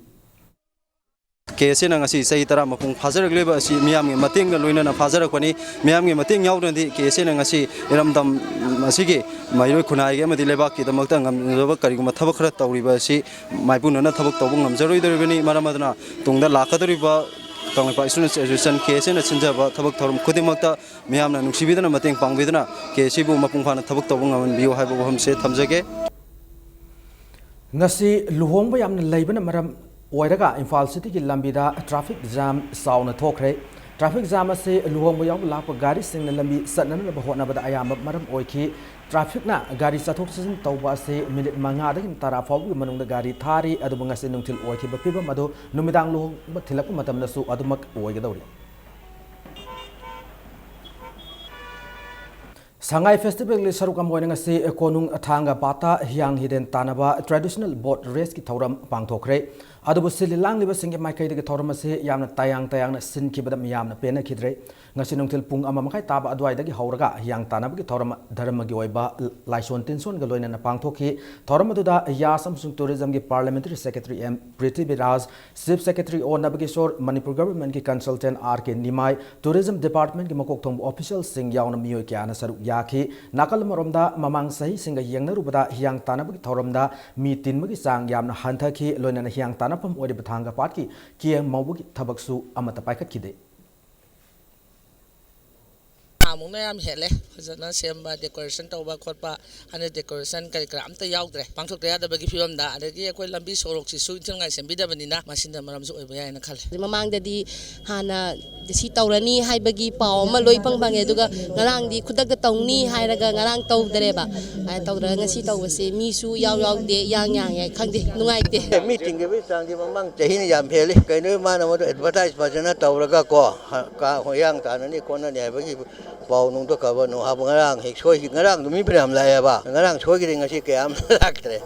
K S A ꯅ ꯉꯁꯤ ꯆꯍꯤ ꯇꯔꯥ ꯃꯄꯨꯡ ꯐꯥꯖꯔꯛꯂꯤꯕ ꯑꯁꯤ ꯃꯤꯌꯥꯝꯒꯤ ꯃꯇꯦꯡꯒ ꯂꯣꯏꯅꯅ ꯐꯥꯖꯔꯛꯄꯅꯤ꯫ ꯃꯤꯌꯥꯝꯒꯤ ꯃꯇꯦꯡ ꯌꯥꯎꯗꯅꯗꯤ K S A ꯅ ꯉꯁꯤ ꯏꯔꯝꯗꯝ ꯑꯁꯤꯒꯤ ꯃꯍꯩꯔꯣꯏ ꯈꯨꯟꯅꯥꯏꯒꯤ ꯑꯃꯗꯤ ꯂꯩꯕꯥꯛꯀꯤꯗꯃꯛꯇ ꯉꯝꯖꯕ ꯀꯔꯤꯒꯨꯝꯕ ꯊꯕꯛ ꯈꯔ ꯇꯧꯔꯤꯕ ꯑꯁꯤ ꯃꯥꯏꯄꯨꯅꯅ ꯊꯕꯛ ꯇꯧꯕ ꯉꯝꯖꯔꯣꯏꯗꯧꯔꯤꯕꯅꯤ꯫ ꯃꯔꯝ ꯑꯗꯨꯅ ꯇꯨꯡꯗ ꯂꯥꯛꯀꯗꯧꯔꯤꯕ Kangleipak Students Association, K S A ꯅ ꯁꯤꯟꯖꯕ ꯊꯕꯛ ꯊꯧꯔꯝ ꯈꯨꯗꯤꯡꯃꯛꯇ ꯃꯤꯌꯥꯝꯅ ꯅꯨꯡꯁꯤꯕꯤꯗꯨꯅ ꯃꯇꯦꯡ ꯄꯥꯡꯕꯤꯗꯨꯅ K S A ꯕꯨ ꯃꯄꯨꯡ ꯐꯥꯅ ꯊꯕꯛ ꯇꯧꯕ ꯉꯝꯍꯟꯕꯤꯌꯨ ꯍꯥꯏꯕ ꯋꯥꯐꯝꯁꯦ ꯊꯝꯖꯒꯦ꯫ ꯉꯁꯤ ꯂꯨꯍꯣꯡꯕ ꯌꯥꯝꯅ ꯂꯩꯕꯅ ꯃꯔꯝ ꯑꯣꯏꯔꯒ ꯏꯝꯐꯥꯜ ꯁꯤꯇꯤꯒꯤ ꯂꯝꯕꯤꯗ traffic jam ꯆꯥꯎꯅ ꯊꯣꯛꯈ꯭ꯔꯦ꯫ Traffic jam ꯑꯁꯤ ꯂꯨꯍꯣꯡꯕ ꯌꯥꯎꯕ ꯂꯥꯛꯄ ꯒꯥꯔꯤꯁꯤꯡꯅ ꯂꯝꯕꯤ ꯆꯠꯅꯅꯕ ꯍꯣꯠꯅꯕꯗ ꯑꯌꯥꯝꯕ ꯃꯔꯝ ꯑꯣꯏꯈꯤ꯫ Traffic ꯅ ꯒꯥꯔꯤ ꯆꯠꯊꯣꯛ ꯆꯠꯁꯤꯟ ꯇꯧꯕ ꯑꯁꯤ ꯃꯤꯅꯤꯠ ꯃꯉꯥꯗꯒꯤ ꯇꯔꯥ ꯐꯥꯎꯕꯒꯤ ꯃꯅꯨꯡꯗ ꯒꯥꯔꯤ ꯊꯥꯔꯤ, ꯑꯗꯨꯕꯨ ꯉꯁꯤ ꯅꯨꯡꯊꯤꯜ ꯑꯣꯏꯈꯤꯕ ꯐꯤꯕꯝ ꯑꯗꯨ ꯅꯨꯃꯤꯗꯥꯡ ꯂꯨꯍꯣꯡꯕ ꯊꯤꯜꯂꯛꯄ ꯃꯇꯝꯗꯁꯨ ꯑꯗꯨꯃꯛ ꯑꯣꯏꯒꯗꯧꯔꯤ꯫ ꯁꯉꯥꯏ Festival ꯒꯤ ꯁꯔꯨꯛ ꯑꯃ ꯑꯣꯏꯅ ꯉꯁꯤ ꯀꯣꯅꯨꯡ ꯊꯥꯡꯒ ꯄꯥꯠꯇ ꯍꯤꯌꯥꯡ ꯍꯤꯔꯦꯟ ꯇꯥꯟꯅꯕ Traditional Boat Race ꯀꯤ ꯊꯧꯔꯝ ꯄꯥꯡꯊꯣꯛꯈ꯭ꯔꯦ꯫ ꯑꯗꯨꯕꯨ ꯁꯤꯜꯂꯤ ꯂꯥꯡꯂꯤꯕꯁꯤꯡꯒꯤ ꯃꯥꯏꯀꯩꯗꯒꯤ ꯊꯧꯔꯝ ꯑꯁꯤ ꯌꯥꯝꯅ ꯇꯌꯥꯡ ꯇꯌꯥꯡꯅ ꯁꯤꯟꯈꯤꯕꯗ ꯃꯤꯌꯥꯝꯅ ꯄꯦꯟꯅꯈꯤꯗ꯭ꯔꯦ꯫ ꯉꯁꯤ ꯅꯨꯡꯊꯤꯜ ꯄꯨꯡ ꯑꯃ ꯃꯈꯥꯏ ꯇꯥꯕ ꯑꯗꯨꯋꯥꯏꯗꯒꯤ ꯍꯧꯔꯒ ꯍꯤꯌꯥꯡ ꯇꯥꯟꯅꯕꯒꯤ ꯊꯧꯔꯝ ꯙꯔꯃꯒꯤ ꯑꯣꯏꯕ ꯂꯥꯏꯁꯣꯟ ꯇꯤꯟꯁꯣꯟꯒ ꯂꯣꯏꯅꯅ ꯄꯥꯡꯊꯣꯛꯈꯤ꯫ ꯊꯧꯔꯝ ꯑꯗꯨꯗ ꯌꯥꯁ ꯑꯃꯁꯨꯡ Tourism ꯒꯤ Parliamentary Secretary M Prithviraj, Chief Secretary O ꯅꯕꯀꯤꯁꯣꯔ, Manipur Government ꯀꯤ Consultant R K ꯅꯤꯃꯥꯏ, Tourism Department ꯀꯤ ꯃꯀꯣꯛ ꯊꯣꯡꯕ official ꯁꯤꯡ ꯌꯥꯎꯅ ꯃꯤꯑꯣꯏ ꯀꯌꯥꯅ ꯁꯔꯨꯛ ꯌꯥꯈꯤ꯫ ꯅꯥꯀꯜ ꯑꯃꯔꯣꯝꯗ ꯃꯃꯥꯡ ꯆꯍꯤꯁꯤꯡꯒ ꯌꯦꯡꯅꯔꯨꯕꯗ ꯍꯤꯌꯥꯡ ꯇꯥꯟꯅꯕꯒꯤ ꯊꯧꯔꯝꯗ ꯃꯤ ꯇꯤꯟꯕꯒꯤ ꯆꯥꯡ ꯌꯥꯝꯅ ꯍꯟꯊꯈꯤ, ꯂꯣꯏꯅꯅ ꯍꯤꯌꯥꯡ ꯇꯥꯟꯅꯐꯝ ꯑꯣꯏꯔꯤꯕ ꯊꯥꯡꯒ ꯄꯥꯠꯀꯤ ꯀꯦꯝ ꯃꯧꯕꯒꯤ ꯊꯕꯛꯁꯨ ꯑꯃꯠꯇ ꯄꯥꯏꯈꯠꯈꯤꯗꯦ꯫ ꯑꯃꯨꯛꯅ ꯌꯥꯝ ꯍꯦꯜꯂꯦ꯫ ꯐꯖꯅ ꯁꯦꯝꯕ, ꯗꯦꯀꯣꯔꯦꯁꯟ ꯇꯧꯕ ꯈꯣꯠꯄ, ꯍꯥꯟꯅ ꯗꯦꯀꯣꯔꯦꯁꯟ ꯀꯔꯤ ꯀꯔꯥ ꯑꯝꯇ ꯌꯥꯎꯗ꯭ꯔꯦ꯫ ꯄꯥꯡꯊꯣꯛꯇ ꯌꯥꯗꯕꯒꯤ ꯐꯤꯕꯝꯗ, ꯑꯗꯒꯤ ꯑꯩꯈꯣꯏ ꯂꯝꯕꯤ ꯁꯣꯔꯣꯛꯁꯤꯁꯨ ꯏꯟꯊꯤ ꯅꯨꯡꯉꯥꯏ ꯁꯦꯝꯕꯤꯗꯕꯅꯤꯅ, ꯃꯁꯤꯅ ꯃꯔꯝꯁꯨ ꯑꯣꯏꯕ ꯌꯥꯏꯅ ꯈꯜꯂꯦ꯫ ꯃꯃꯥꯡꯗꯗꯤ ꯍꯥꯟꯅ ꯁꯤ ꯇꯧꯔꯅꯤ ꯍꯥꯏꯕꯒꯤ ꯄꯥꯎ ꯑꯃ ꯂꯣꯏ ꯐꯪ ꯐꯪꯉꯦ, ꯑꯗꯨꯒ ꯉꯔꯥꯡꯗꯤ ꯈꯨꯗꯛꯇ ꯇꯧꯅꯤ ꯍꯥꯏꯔꯒ ꯉꯔꯥꯡ ꯇꯧꯗ꯭ꯔꯦꯕ꯫ ꯑꯗꯨꯃꯥꯏꯅ ꯇꯧꯗ꯭ꯔꯒ ꯉꯁꯤ ꯇꯧꯕꯁꯦ ꯃꯤꯁꯨ ꯌꯥꯎ ꯌꯥꯎꯗꯦ, ꯏꯌꯥꯡ ꯌꯥꯡꯉꯦ, ꯈꯪꯗꯦ, ꯅꯨꯡꯉꯥꯏꯇꯦ꯫ ꯃꯤ ꯆꯤꯟꯈꯤꯕꯒꯤ ꯆꯥꯡꯗꯤ ꯃꯃꯥꯡ ꯆꯍꯤꯅ ꯌꯥꯝ ꯍꯦꯜꯂꯤ꯫ ꯀꯩꯅꯣ ꯃꯥꯅ ꯃꯗꯨ ꯑꯦꯗꯚꯔꯇꯥꯏꯁ ꯐꯖꯅ ꯇꯧꯔꯒ ꯀꯣ, ꯍ-, ꯀꯥ ꯍꯣꯌꯥꯡ ꯇꯥꯅꯅꯤ ꯈꯣꯠꯅꯅꯤ ꯍꯥꯏꯕꯒꯤ ꯄꯥꯎ ꯅꯨꯡꯗꯣ ꯈꯕꯔ ꯅꯨꯡ ꯍꯥꯞꯄ, ꯉꯔꯥꯡ ꯍꯦꯛ ꯁꯣꯏꯈꯤ꯫ ꯉꯔꯥꯡꯗꯣ ꯃꯤ ꯐꯅꯌꯥꯝ ꯂꯥꯛꯑꯦꯕ, ꯉꯔꯥꯡ ꯁꯣꯏꯈꯤꯗꯦ, ꯉꯁꯤ ꯀꯌꯥꯝ ꯂꯥꯛꯇ꯭ꯔꯦ꯫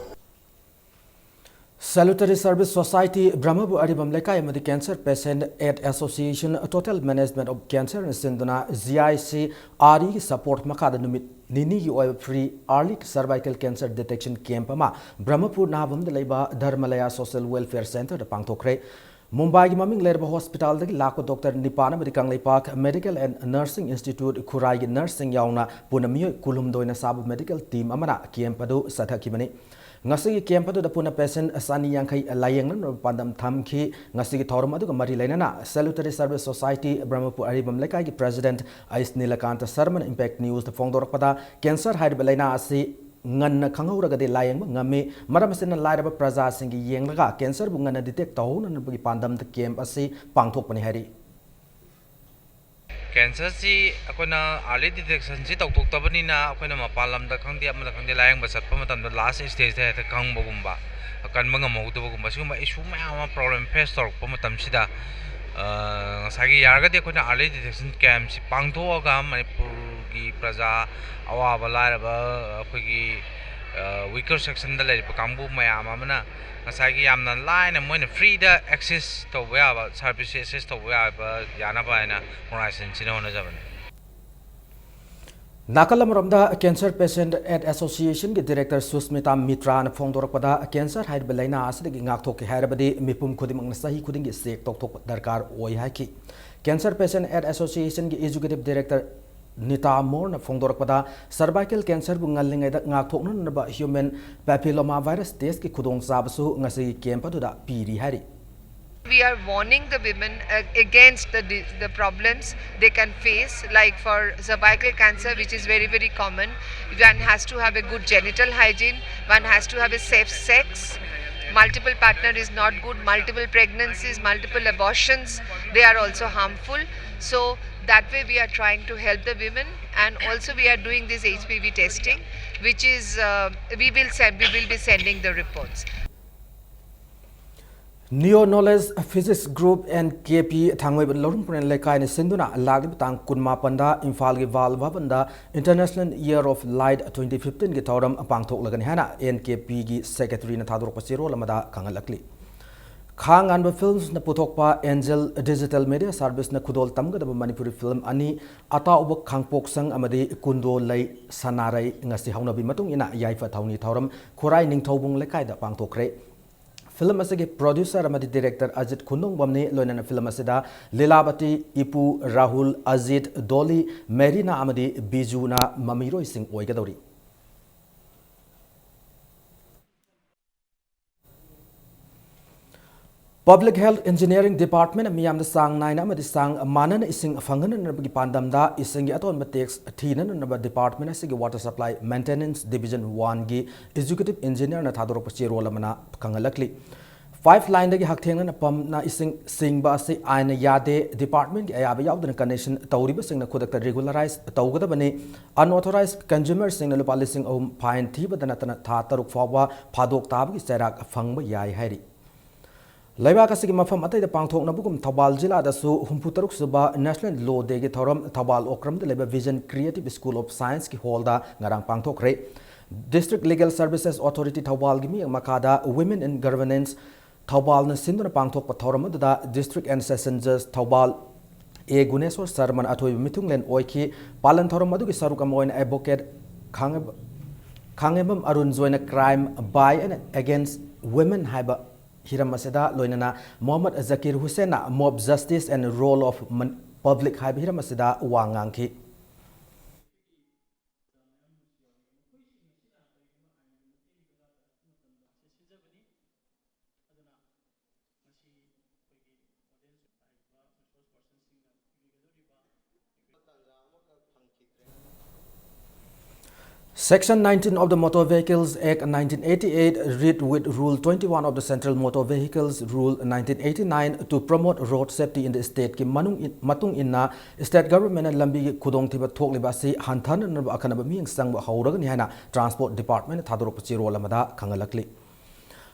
Salutary Service Society ꯕ꯭ꯔꯍꯃꯄꯨꯔ ꯑꯔꯤꯕꯝ ꯂꯩꯀꯥꯏ ꯑꯃꯗꯤ Cancer Patient Aid Association, Total Management of Cancer ꯅ ꯁꯤꯟꯗꯨꯅ G I C R E ꯒꯤ ꯁꯄꯣꯔꯠ ꯃꯈꯥꯗ ꯅꯨꯃꯤꯠ ꯅꯤꯅꯤꯒꯤ ꯑꯣꯏꯕ free early cervical cancer detection camp ꯑꯃ ꯕ꯭ꯔꯍꯃꯄꯨꯔ ꯅꯥꯕꯝꯗ ꯂꯩꯕ ꯙꯔꯃꯂꯌꯥ Social Welfare Centre ꯗ ꯄꯥꯡꯊꯣꯛꯈ꯭ꯔꯦ꯫ ꯃꯨꯝꯕꯥꯏꯒꯤ ꯃꯃꯤꯡ ꯂꯩꯔꯕ ꯍꯣꯁꯄꯤꯇꯥꯜꯗꯒꯤ ꯂꯥꯛꯄ ꯗꯣꯛꯇꯔ ꯅꯤꯄꯥꯟ ꯑꯃꯗꯤ Kangleipak Medical and Nursing Institute ꯈꯨꯔꯥꯏꯒꯤ ꯅꯔꯁꯁꯤꯡ ꯌꯥꯎꯅ ꯄꯨꯟꯅ ꯃꯤꯑꯣꯏ ꯀꯨꯟꯍꯨꯝꯗꯣꯏꯅ ꯁꯥꯕ ꯃꯦꯗꯤꯀꯦꯜ ꯇꯤꯝ ꯑꯃꯅ ꯀꯦꯝꯞ ꯑꯗꯨ ꯆꯠꯊꯈꯤꯕꯅꯤ꯫ ꯉꯁꯤꯒꯤ ꯀꯦꯝꯞ ꯑꯗꯨꯗ ꯄꯨꯟꯅ ꯄꯦꯁꯦꯟꯠ ꯆꯅꯤ ꯌꯥꯡꯈꯩ ꯂꯥꯌꯦꯡꯅꯅꯕ ꯄꯥꯟꯗꯝ ꯊꯝꯈꯤ꯫ ꯉꯁꯤꯒꯤ ꯊꯧꯔꯝ ꯑꯗꯨꯒ ꯃꯔꯤ ꯂꯩꯅꯅ Salutary Service Society ꯕ꯭ꯔꯍꯃꯄꯨꯔ ꯑꯔꯤꯕꯝ ꯂꯩꯀꯥꯏꯒꯤ ꯄ꯭ꯔꯦꯁꯤꯗꯦꯟꯠ ꯑꯩꯁ ꯅꯤꯂꯀꯥꯟꯇ ꯁꯔꯃꯅ ꯏꯝꯄꯦꯛ ꯅ꯭ꯌꯨꯁꯇ ꯐꯣꯡꯗꯣꯔꯛꯄꯗ, ꯀꯦꯟꯁꯔ ꯍꯥꯏꯔꯤꯕ ꯂꯥꯏꯅꯥ ꯑꯁꯤ ꯉꯟꯅ ꯈꯪꯍꯧꯔꯒꯗꯤ ꯂꯥꯌꯦꯡꯕ ꯉꯝꯃꯤ꯫ ꯃꯔꯝ ꯑꯁꯤꯅ ꯂꯥꯏꯔꯕ ꯄ꯭ꯔꯖꯥꯁꯤꯡꯒꯤ ꯌꯦꯡꯂꯒ ꯀꯦꯟꯁꯔꯕꯨ ꯉꯟꯅ ꯗꯤꯇꯦꯛ ꯇꯧꯍꯧꯅꯅꯕꯒꯤ ꯄꯥꯟꯗꯝꯗ ꯀꯦꯝꯞ ꯑꯁꯤ ꯄꯥꯡꯊꯣꯛꯄꯅꯤ ꯍꯥꯏꯔꯤ꯫ ꯀꯦꯟꯁꯔꯁꯤ ꯑꯩꯈꯣꯏꯅ ꯑꯥꯔꯂꯤ ꯗꯤꯇꯦꯛꯁꯟꯁꯤ ꯇꯧꯊꯣꯛꯇꯕꯅꯤꯅ, ꯑꯩꯈꯣꯏꯅ ꯃꯄꯥꯟ ꯂꯝꯗ ꯈꯪꯗꯦ, ꯑꯃꯗ ꯈꯪꯗꯦ, ꯂꯥꯌꯦꯡꯕ ꯆꯠꯄ ꯃꯇꯝꯗ ꯂꯥꯁ ꯁ꯭ꯇꯦꯖꯇ ꯍꯦꯛꯇ ꯈꯪꯕꯒꯨꯝꯕ, ꯀꯟꯕ ꯉꯝꯍꯧꯗꯕꯒꯨꯝꯕ, ꯁꯤꯒꯨꯝꯕ ꯏꯁꯨ ꯃꯌꯥꯝ ꯑꯃ, ꯄ꯭ꯔꯣꯕ꯭ꯂꯦꯝ ꯐꯦꯁ ꯇꯧꯔꯛꯄ ꯃꯇꯝꯁꯤꯗ, ꯑ, ꯉꯁꯥꯏꯒꯤ ꯌꯥꯔꯒꯗꯤ ꯑꯩꯈꯣꯏꯅ ꯑꯥꯔꯂꯤ ꯗꯤꯇꯦꯛꯁꯟ ꯀꯦꯝꯞꯁꯤ ꯄꯥꯡꯊꯣꯛꯑꯒ ꯃꯅꯤꯄꯨꯔꯒꯤ ꯄ꯭ꯔꯖꯥ, ꯑꯋꯥꯕ ꯂꯥꯏꯔꯕ, ꯑꯩꯈꯣꯏꯒꯤ, ꯑ, ꯋꯤꯀꯔ ꯁꯦꯛꯁꯟꯗ ꯂꯩꯔꯤꯕ ꯀꯥꯡꯕꯨ ꯃꯌꯥꯝ ꯑꯃꯅ ꯉꯁꯥꯏꯒꯤ ꯌꯥꯝꯅ ꯂꯥꯏꯅ ꯃꯣꯏꯅ ꯐ꯭ꯔꯤꯗ ꯑꯦꯛꯁꯦꯁ ꯇꯧꯕ ꯌꯥꯕ, ꯁꯥꯔꯚꯤꯁꯁꯦ ꯑꯦꯛꯁꯦꯁ ꯇꯧꯕ ꯌꯥꯕ ꯌꯥꯅꯕ ꯍꯥꯏꯅ ꯑꯣꯔꯒꯅꯥꯏꯖꯦꯁꯟꯁꯤꯅ ꯍꯣꯠꯅꯖꯕꯅꯤ꯫ ꯅꯥꯀꯜ ꯑꯃꯔꯣꯝꯗ, Cancer Patient Aid Association ꯒꯤ ꯗꯤꯔꯦꯛꯇꯔ ꯁꯨꯁꯃꯤꯇꯥ ꯃꯤꯇ꯭ꯔꯥꯅ ꯐꯣꯡꯗꯣꯔꯛꯄꯗ, ꯀꯦꯟꯁꯔ ꯍꯥꯏꯔꯤꯕ ꯂꯥꯏꯅꯥ ꯑꯁꯤꯗꯒꯤ ꯉꯥꯛꯊꯣꯛꯀꯦ ꯍꯥꯏꯔꯕꯗꯤ ꯃꯤꯄꯨꯝ ꯈꯨꯗꯤꯡꯃꯛꯅ ꯆꯍꯤ ꯈꯨꯗꯤꯡꯒꯤ ꯆꯦꯛ ꯇꯧꯊꯣꯛꯄ ꯗꯔꯀꯥꯔ ꯑꯣꯏ ꯍꯥꯏꯈꯤ꯫ Cancer Patient Aid Association ꯒꯤ executive director Nita ꯃꯣꯔꯅ ꯐꯣꯡꯗꯣꯔꯛꯄꯗ, ꯁꯔꯚꯥꯏꯀꯦꯜ ꯀꯦꯟꯁꯔꯕꯨ ꯉꯜꯂꯤꯉꯩꯗ ꯉꯥꯛꯊꯣꯛꯅꯅꯕ human ꯄꯦꯄꯤꯂꯣꯃꯥ virus ꯇꯦꯁꯀꯤ ꯈꯨꯗꯣꯡꯆꯥꯕꯁꯨ ꯉꯁꯤꯒꯤ ꯀꯦꯝꯞ ꯑꯗꯨꯗ ꯄꯤꯔꯤ ꯍꯥꯏꯔꯤ꯫ We are warning the women uh, against the, di- the problems they can face, like for cervical cancer, which is very, very common. One has to have a good genital hygiene, one has to have a safe sex. Multiple partner is not good, multiple pregnancies, multiple abortions, they are also harmful. So that way we are trying to help the women, and also we are doing this H P V testing, which is uh, we will send we will be sending the reports. Neo Knowledge Physics Group N K P ꯊꯥꯡꯃꯩꯕꯟ ꯂꯧꯔꯨꯝ ꯄꯨꯔꯦꯟ ꯂꯩꯀꯥꯏꯅ ꯁꯤꯟꯗꯨꯅ ꯂꯥꯛꯂꯤꯕ ꯇꯥꯡ ꯀꯨꯟꯃꯥꯄꯟꯗ ꯏꯝꯐꯥꯜꯒꯤ ꯕꯥꯜ ꯚꯕꯟꯗ International Year of Light twenty fifteen ꯒꯤ ꯊꯧꯔꯝ ꯄꯥꯡꯊꯣꯛꯂꯒꯅꯤ ꯍꯥꯏꯅ N K P ꯒꯤ Secretary ꯅ ꯊꯥꯗꯣꯔꯛꯄ ꯆꯦꯔꯣꯜ ꯑꯃꯗ ꯈꯪꯍꯜꯂꯛꯂꯤ꯫ ꯈꯥꯡ ꯉꯥꯟꯕ Films ꯅ ꯄꯨꯊꯣꯛꯄ Angel Digital Media Service ꯅ ꯈꯨꯗꯣꯜ ꯇꯝꯒꯗꯕ ꯃꯅꯤꯄꯨꯔꯤ film ꯑꯅꯤ ꯑꯇꯥꯎꯕ ꯈꯥꯡꯄꯣꯛꯁꯪ ꯑꯃꯗꯤ ꯀꯨꯟꯗꯣ ꯂꯩ ꯁꯅꯥꯔꯩ ꯉꯁꯤ ꯍꯧꯅꯕꯤ ꯃꯇꯨꯡ ꯏꯟꯅ ꯌꯥꯏꯐ ꯊꯧꯅꯤ ꯊꯧꯔꯝ ꯈꯨꯔꯥꯏ ꯅꯤꯡꯊꯧꯕꯨꯡ ꯂꯩꯀꯥꯏꯗ ꯄꯥꯡꯊꯣꯛꯈ꯭ꯔꯦ꯫ Film ꯑꯁꯤꯒꯤ producer ꯑꯃꯗꯤ director ꯑꯖꯤꯠ ꯈꯨꯟꯗꯣꯡꯕꯝꯅꯤ꯫ ꯂꯣꯏꯅꯅ film ꯑꯁꯤꯗ ꯂꯤꯂꯥꯕꯇꯤ, ꯏꯄꯨ, ꯔꯥꯍꯨꯜ, ꯑꯖꯤꯠ, ꯗꯣꯂꯤ, ꯃꯦꯔꯤꯅꯥ ꯑꯃꯗꯤ ꯕꯤꯖꯨꯅ ꯃꯃꯤꯔꯣꯏꯁꯤꯡ ꯑꯣꯏꯒꯗꯧꯔꯤ꯫ Public Health Engineering Department ꯅ ꯃꯤꯌꯥꯝꯗ ꯆꯥꯡ ꯅꯥꯏꯅ ꯑꯃꯗꯤ ꯆꯥꯡ ꯃꯥꯟꯅꯅ ꯏꯁꯤꯡ ꯐꯪꯍꯟꯅꯅꯕꯒꯤ ꯄꯥꯟꯗꯝꯗ ꯏꯁꯤꯡꯒꯤ ꯑꯇꯣꯟꯕ tax ꯊꯤꯅꯅꯕ department ꯑꯁꯤꯒꯤ Water Supply Maintenance Division one ꯒꯤ Executive Engineer ꯅ ꯊꯥꯗꯣꯔꯛꯄ ꯆꯦꯔꯣꯜ ꯑꯃꯅ ꯈꯪꯍꯜꯂꯛꯂꯤ꯫ Pipeline ꯗꯒꯤ ꯍꯛꯊꯦꯡꯅꯅ pump ꯅ ꯏꯁꯤꯡ ꯆꯤꯡꯕ ꯑꯁꯤ ꯑꯥꯏꯟꯅ ꯌꯥꯗꯦ꯫ Department ꯀꯤ ꯑꯌꯥꯕ ꯌꯥꯎꯗꯅ connection ꯇꯧꯔꯤꯕꯁꯤꯡꯅ ꯈꯨꯗꯛꯇ regularize ꯇꯧꯒꯗꯕꯅꯤ꯫ Unauthorized consumer ꯁꯤꯡꯅ ꯂꯨꯄꯥ ꯂꯤꯁꯤꯡ ꯑꯍꯨꯝ fine ꯊꯤꯕꯗ ꯅꯠꯇꯅ ꯊꯥ ꯇꯔꯨꯛ ꯐꯥꯎꯕ ꯐꯥꯗꯣꯛ ꯇꯥꯕꯒꯤ ꯆꯩꯔꯥꯛ ꯐꯪꯕ ꯌꯥꯏ ꯍꯥꯏꯔꯤ꯫ ꯂꯩꯕꯥꯛ ꯑꯁꯤꯒꯤ ꯃꯐꯝ ꯑꯇꯩꯗ ꯄꯥꯡꯊꯣꯛꯅꯕꯒꯨꯝ ꯊꯧꯕꯥꯜ ꯖꯤꯂꯥꯗꯁꯨ ꯍꯨꯝꯐꯨ ꯇꯔꯨꯛ ꯁꯨꯕ National Law Day ꯒꯤ ꯊꯧꯔꯝ ꯊꯧꯕꯥꯜ ꯑꯣꯀ꯭ꯔꯝꯗ ꯂꯩꯕ Vision Creative School of Science ꯀꯤ hall ꯗ ꯉꯔꯥꯡ ꯄꯥꯡꯊꯣꯛꯈ꯭ꯔꯦ꯫ District Legal Services Authority ꯊꯧꯕꯥꯜꯒꯤ ꯃꯤꯠꯌꯦꯡ ꯃꯈꯥꯗ Women in Governance ꯊꯧꯕꯥꯜꯅ ꯁꯤꯟꯗꯨꯅ ꯄꯥꯡꯊꯣꯛꯄ ꯊꯧꯔꯝ ꯑꯗꯨꯗ District and Session Judge Thoubal ꯑꯦ ꯒꯨꯅꯦꯁꯣꯔ ꯁꯔꯃꯅ ꯑꯊꯣꯏꯕ ꯃꯤꯊꯨꯡꯂꯦꯟ ꯑꯣꯏꯈꯤ꯫ ꯄꯥꯂꯟ ꯊꯧꯔꯝ ꯑꯗꯨꯒꯤ ꯁꯔꯨꯛ ꯑꯃ ꯑꯣꯏꯅ Advocate ꯈꯥꯡꯉꯦꯝ-, ꯈꯥꯡꯉꯦꯝꯕꯝ Arun ꯖꯣꯏꯅ Crime by and Against Women ꯍꯥꯏꯕ ꯍꯤꯔꯝ ꯑꯁꯤꯗ, ꯂꯣꯏꯅꯅ ꯃꯣꯍꯝꯃꯗ ꯖꯀꯤꯔ ꯍꯨꯁꯦꯟꯅ Mob Justice and Role of Man-, Public ꯍꯥꯏꯕ ꯍꯤꯔꯝ ꯑꯁꯤꯗ ꯋꯥ ꯉꯥꯡꯈꯤ꯫ Section nineteen of the Motor Vehicles Act nineteen eighty-eight, read with Rule twenty-one of the Central Motor Vehicles Rule nineteen eighty-nine, to promote road safety in the state ꯀꯤ ꯃꯅꯨꯡ ꯏꯟ-, ꯃꯇꯨꯡ ꯏꯟꯅ state government ꯅ ꯂꯝꯕꯤꯒꯤ ꯈꯨꯗꯣꯡꯊꯤꯕ ꯊꯣꯛꯂꯤꯕ ꯑꯁꯤ ꯍꯟꯊꯍꯟꯅꯕ ꯑꯈꯟꯅꯕ ꯃꯤꯠꯌꯦꯡ ꯆꯪꯕ ꯍꯧꯔꯒꯅꯤ ꯍꯥꯏꯅ Transport Department ꯅ ꯊꯥꯗꯣꯔꯛꯄ ꯆꯦꯔꯣꯜ ꯑꯃꯗ ꯈꯪꯍꯜꯂꯛꯂꯤ꯫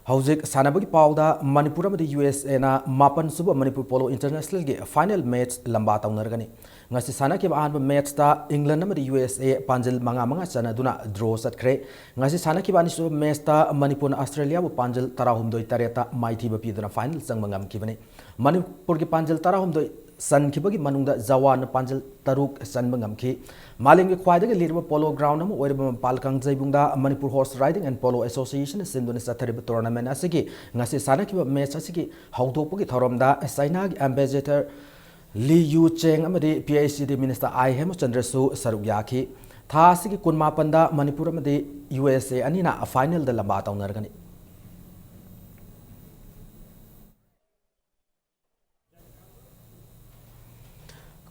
ꯍꯧꯖꯤꯛ ꯁꯥꯟꯅꯕꯒꯤ ꯄꯥꯎꯗ, ꯃꯅꯤꯄꯨꯔ ꯑꯃꯗꯤ ꯌꯨ ꯑꯦꯁ ꯑꯦꯅ ꯃꯥꯄꯟ ꯁꯨꯕ ꯃꯅꯤꯄꯨꯔ Polo International ꯒꯤ final match ꯂꯝꯕꯥ ꯇꯧꯅꯔꯒꯅꯤ꯫ ꯉꯁꯤ ꯁꯥꯟꯅꯈꯤꯕ ꯑꯍꯥꯟꯕ match ꯇ England ꯑꯃꯗꯤ ꯌꯨ ꯑꯦꯁ ꯑꯦ ꯄꯥꯟꯖꯤꯜ ꯃꯉꯥ ꯃꯉꯥ ꯆꯟꯅꯗꯨꯅ draw ꯆꯠꯈ꯭ꯔꯦ꯫ ꯉꯁꯤ ꯁꯥꯟꯅꯈꯤꯕ ꯑꯅꯤꯁꯨꯕ match ꯇ ꯃꯅꯤꯄꯨꯔꯅ Australia ꯕꯨ ꯄꯥꯟꯖꯤꯜ ꯇꯔꯥꯍꯨꯝꯗꯣꯏ ꯇꯔꯦꯠꯇ ꯃꯥꯏꯊꯤꯕ ꯄꯤꯗꯨꯅ final ꯆꯪꯕ ꯉꯝꯈꯤꯕꯅꯤ꯫ ꯃꯅꯤꯄꯨꯔꯒꯤ ꯄꯥꯟꯖꯤꯜ ꯇꯔꯥꯍꯨꯝꯗꯣꯏ ꯆꯟꯈꯤꯕꯒꯤ ꯃꯅꯨꯡꯗ ꯖꯋꯥꯟꯅ ꯄꯥꯟꯖꯤꯜ ꯇꯔꯨꯛ ꯆꯟꯕ ꯉꯝꯈꯤ꯫ ꯃꯥꯂꯦꯝꯒꯤ ꯈ꯭ꯋꯥꯏꯗꯒꯤ ꯂꯤꯔꯕ polo ground ꯑꯃ ꯑꯣꯏꯔꯤꯕ ꯃꯄꯥꯜ ꯀꯥꯡꯖꯩꯕꯨꯡꯗ Manipur Horse Riding and Polo Association ꯅ ꯁꯤꯟꯗꯨꯅ ꯆꯠꯊꯔꯤꯕ tournament ꯑꯁꯤꯒꯤ ꯉꯁꯤ ꯁꯥꯟꯅꯈꯤꯕ match ꯑꯁꯤꯒꯤ ꯍꯧꯗꯣꯛꯄꯒꯤ ꯊꯧꯔꯝꯗ ꯆꯥꯏꯅꯥꯒꯤ ambassador ꯂꯤ ꯌꯨ ꯆꯦꯡ ꯑꯃꯗꯤ P I C D minister ꯑꯥꯏ ꯍꯦꯃꯆꯟꯗ꯭ꯔꯁꯨ ꯁꯔꯨꯛ ꯌꯥꯈꯤ꯫ ꯊꯥ ꯑꯁꯤꯒꯤ ꯀꯨꯟꯃꯥꯄꯟꯗ ꯃꯅꯤꯄꯨꯔ ꯑꯃꯗꯤ ꯌꯨ ꯑꯦꯁ ꯑꯦ ꯑꯅꯤꯅ final ꯗ ꯂꯝꯕꯥ ꯇꯧꯅꯔꯒꯅꯤ꯫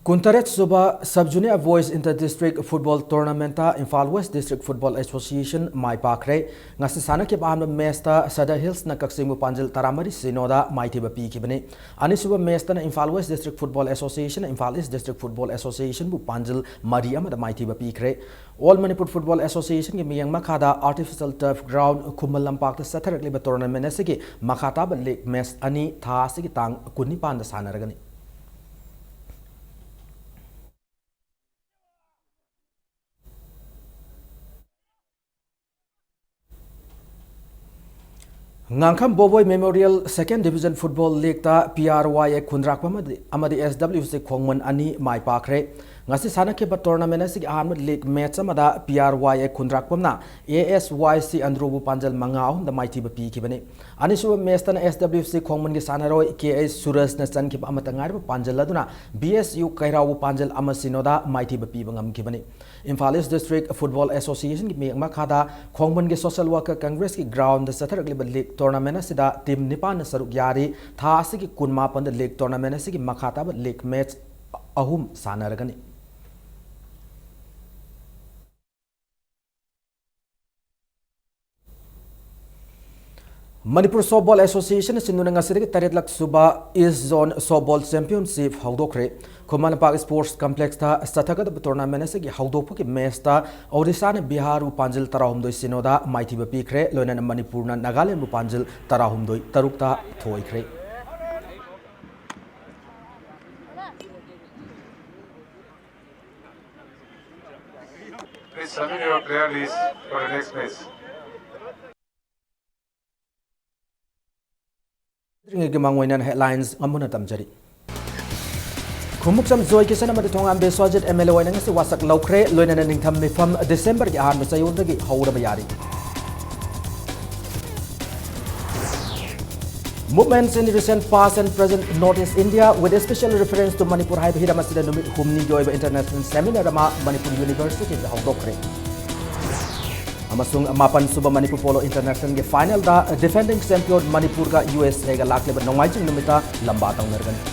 ꯀꯨꯟꯇꯔꯦꯠ ꯁꯨꯕ Sub Junior Boys Inter District Football Tournament ꯇ Imphal West District Football Association ꯃꯥꯏ ꯄꯥꯛꯈ꯭ꯔꯦ꯫ ꯉꯁꯤ ꯁꯥꯟꯅꯈꯤꯕ ꯑꯍꯥꯟꯕ match ꯇ Sadar Hills ꯅ ꯀꯛꯆꯤꯡꯕꯨ ꯄꯥꯟꯖꯤꯜ ꯇꯔꯥꯃꯔꯤ ꯁꯤꯅꯣꯗ ꯃꯥꯏꯊꯤꯕ ꯄꯤꯈꯤꯕꯅꯤ꯫ ꯑꯅꯤꯁꯨꯕ match ꯇꯅ Imphal West District Football Association ꯅ Imphal East District Football Association ꯕꯨ ꯄꯥꯟꯖꯤꯜ ꯃꯔꯤ ꯑꯃꯗ ꯃꯥꯏꯊꯤꯕ ꯄꯤꯈ꯭ꯔꯦ꯫ All Manipur Football Association ꯒꯤ ꯃꯤꯠꯌꯦꯡ ꯃꯈꯥꯗ artificial turf ground ꯈꯨꯃꯟ ꯂꯝꯄꯥꯛꯇ ꯆꯠꯊꯔꯛꯂꯤꯕ tournament ꯑꯁꯤꯒꯤ ꯃꯈꯥ ꯇꯥꯕ league match ꯑꯅꯤ ꯊꯥ ꯑꯁꯤꯒꯤ ꯇꯥꯡ ꯀꯨꯟꯅꯤꯄꯥꯟꯗ ꯁꯥꯟꯅꯔꯒꯅꯤ꯫ ꯉꯥꯡꯈꯝ ꯕꯣꯕꯣꯏ Memorial Second Division Football League ꯇ P R Y A ꯈꯨꯟꯗ꯭ꯔꯥꯛꯄꯝ ꯑꯃꯗꯤ, ꯑꯃꯗꯤ S W C ꯈꯣꯡꯃꯟ ꯑꯅꯤ ꯃꯥꯏ ꯄꯥꯛꯈ꯭ꯔꯦ꯫ ꯉꯁꯤ ꯁꯥꯟꯅꯈꯤꯕ tournament ꯑꯁꯤꯒꯤ ꯑꯍꯥꯟꯕ league match ꯑꯃꯗ P R Y A ꯈꯨꯟꯗ꯭ꯔꯥꯛꯄꯝꯅ A S Y C ꯑꯟꯗ꯭ꯔꯣꯕꯨ ꯄꯥꯟꯖꯜ ꯃꯉꯥ ꯑꯍꯨꯝꯗ ꯃꯥꯏꯊꯤꯕ ꯄꯤꯈꯤꯕꯅꯤ꯫ ꯑꯅꯤꯁꯨꯕ match ꯇꯅ S W C ꯈꯣꯡꯃꯟꯒꯤ ꯁꯥꯟꯅꯔꯣꯏ K H ꯁꯨꯔꯖꯅ ꯆꯟꯈꯤꯕ ꯑꯃꯠꯇ ꯉꯥꯏꯔꯕ ꯄꯥꯟꯖꯜ ꯑꯗꯨꯅ B S U ꯀꯩꯔꯥꯎꯕꯨ ꯄꯥꯟꯖꯜ ꯑꯃ ꯁꯤꯅꯣꯗ ꯃꯥꯏꯊꯤꯕ ꯄꯤꯕ ꯉꯝꯈꯤꯕꯅꯤ꯫ Imphal East District Football Association ꯒꯤ ꯃꯤꯠꯌꯦꯡ ꯃꯈꯥꯗ ꯈꯣꯡꯕꯟꯒꯤ Social Worker Congress ꯀꯤ ground ꯗ ꯆꯠꯊꯔꯛꯂꯤꯕ league tournament ꯑꯁꯤꯗ team ꯅꯤꯄꯥꯟꯅ ꯁꯔꯨꯛ ꯌꯥꯔꯤ꯫ ꯊꯥ ꯑꯁꯤꯒꯤ ꯀꯨꯟꯃꯥꯄꯟꯗ league tournament ꯑꯁꯤꯒꯤ ꯃꯈꯥ ꯇꯥꯕ league match ꯑꯍꯨꯝ ꯁꯥꯟꯅꯔꯒꯅꯤ꯫ ꯃꯅꯤꯄꯨꯔ Softball Association ꯁꯤꯟꯗꯨꯅ ꯉꯁꯤꯗꯒꯤ ꯇꯔꯦꯠꯂꯛ ꯁꯨꯕ East Zone Softball Championship ꯍꯧꯗꯣꯛꯈ꯭ꯔꯦ꯫ Khuman Lampak Sports Complex ꯇ ꯆꯠꯊꯒꯗꯕ tournament ꯑꯁꯤꯒꯤ ꯍꯧꯗꯣꯛꯄꯒꯤ match ꯇ ꯑꯣꯗꯤꯁꯥꯅ ꯕꯤꯍꯥꯔꯕꯨ ꯄꯥꯟꯖꯤꯜ ꯇꯔꯥꯍꯨꯝꯗꯣꯏ ꯁꯤꯅꯣꯗ ꯃꯥꯏꯊꯤꯕ ꯄꯤꯈ꯭ꯔꯦ꯫ ꯂꯣꯏꯅꯅ ꯃꯅꯤꯄꯨꯔꯅ ꯅꯥꯒꯥꯂꯦꯟꯕꯨ ꯄꯥꯟꯖꯤꯜ ꯇꯔꯥꯍꯨꯝꯗꯣꯏ ꯇꯔꯨꯛꯇ ꯊꯣꯏꯈ꯭ꯔꯦ꯫ Please submit your player list for the next match. ꯉꯩꯒꯤ ꯃꯥꯡꯑꯣꯏꯅꯅ headlines ꯑꯃꯨꯟꯅ ꯇꯝꯖꯔꯤ꯫ ꯈꯨꯃꯨꯛꯆꯝ ꯖꯣꯏ ꯀꯤꯁꯟ ꯑꯃꯗꯤ ꯊꯣꯉꯥꯝ ꯕꯤꯁ꯭ꯋꯖꯤꯠ MLA ꯑꯣꯏꯅ ꯉꯁꯤ ꯋꯥꯁꯛ ꯂꯧꯈ꯭ꯔꯦ꯫ ꯂꯣꯏꯅꯅ ꯅꯤꯡꯊꯝ ꯃꯤꯐꯝ December ꯒꯤ ꯑꯍꯥꯟꯕ ꯆꯌꯣꯜꯗꯒꯤ ꯍꯧꯔꯕ ꯌꯥꯔꯤ꯫ Movements in recent past and present North East India with a special reference to Manipur ꯍꯥꯏꯕ ꯍꯤꯔꯝ ꯑꯁꯤꯗ ꯅꯨꯃꯤꯠ ꯍꯨꯝꯅꯤꯒꯤ ꯑꯣꯏꯕ international seminar ꯑꯃ ꯃꯅꯤꯄꯨꯔ University ꯗ ꯍꯧꯗꯣꯛꯈ꯭ꯔꯦ꯫ ꯑꯃꯁꯨꯡ ꯃꯥꯄꯟ ꯁꯨꯕ ꯃꯅꯤꯄꯨꯔ Polo International ꯒꯤ final ꯗ defending champion ꯃꯅꯤꯄꯨꯔꯒ USA ꯒ ꯂꯥꯛꯂꯤꯕ ꯅꯣꯡꯃꯥꯏꯖꯤꯡ ꯅꯨꯃꯤꯠꯇ ꯂꯝꯕꯥ ꯇꯧꯅꯔꯒꯅꯤ꯫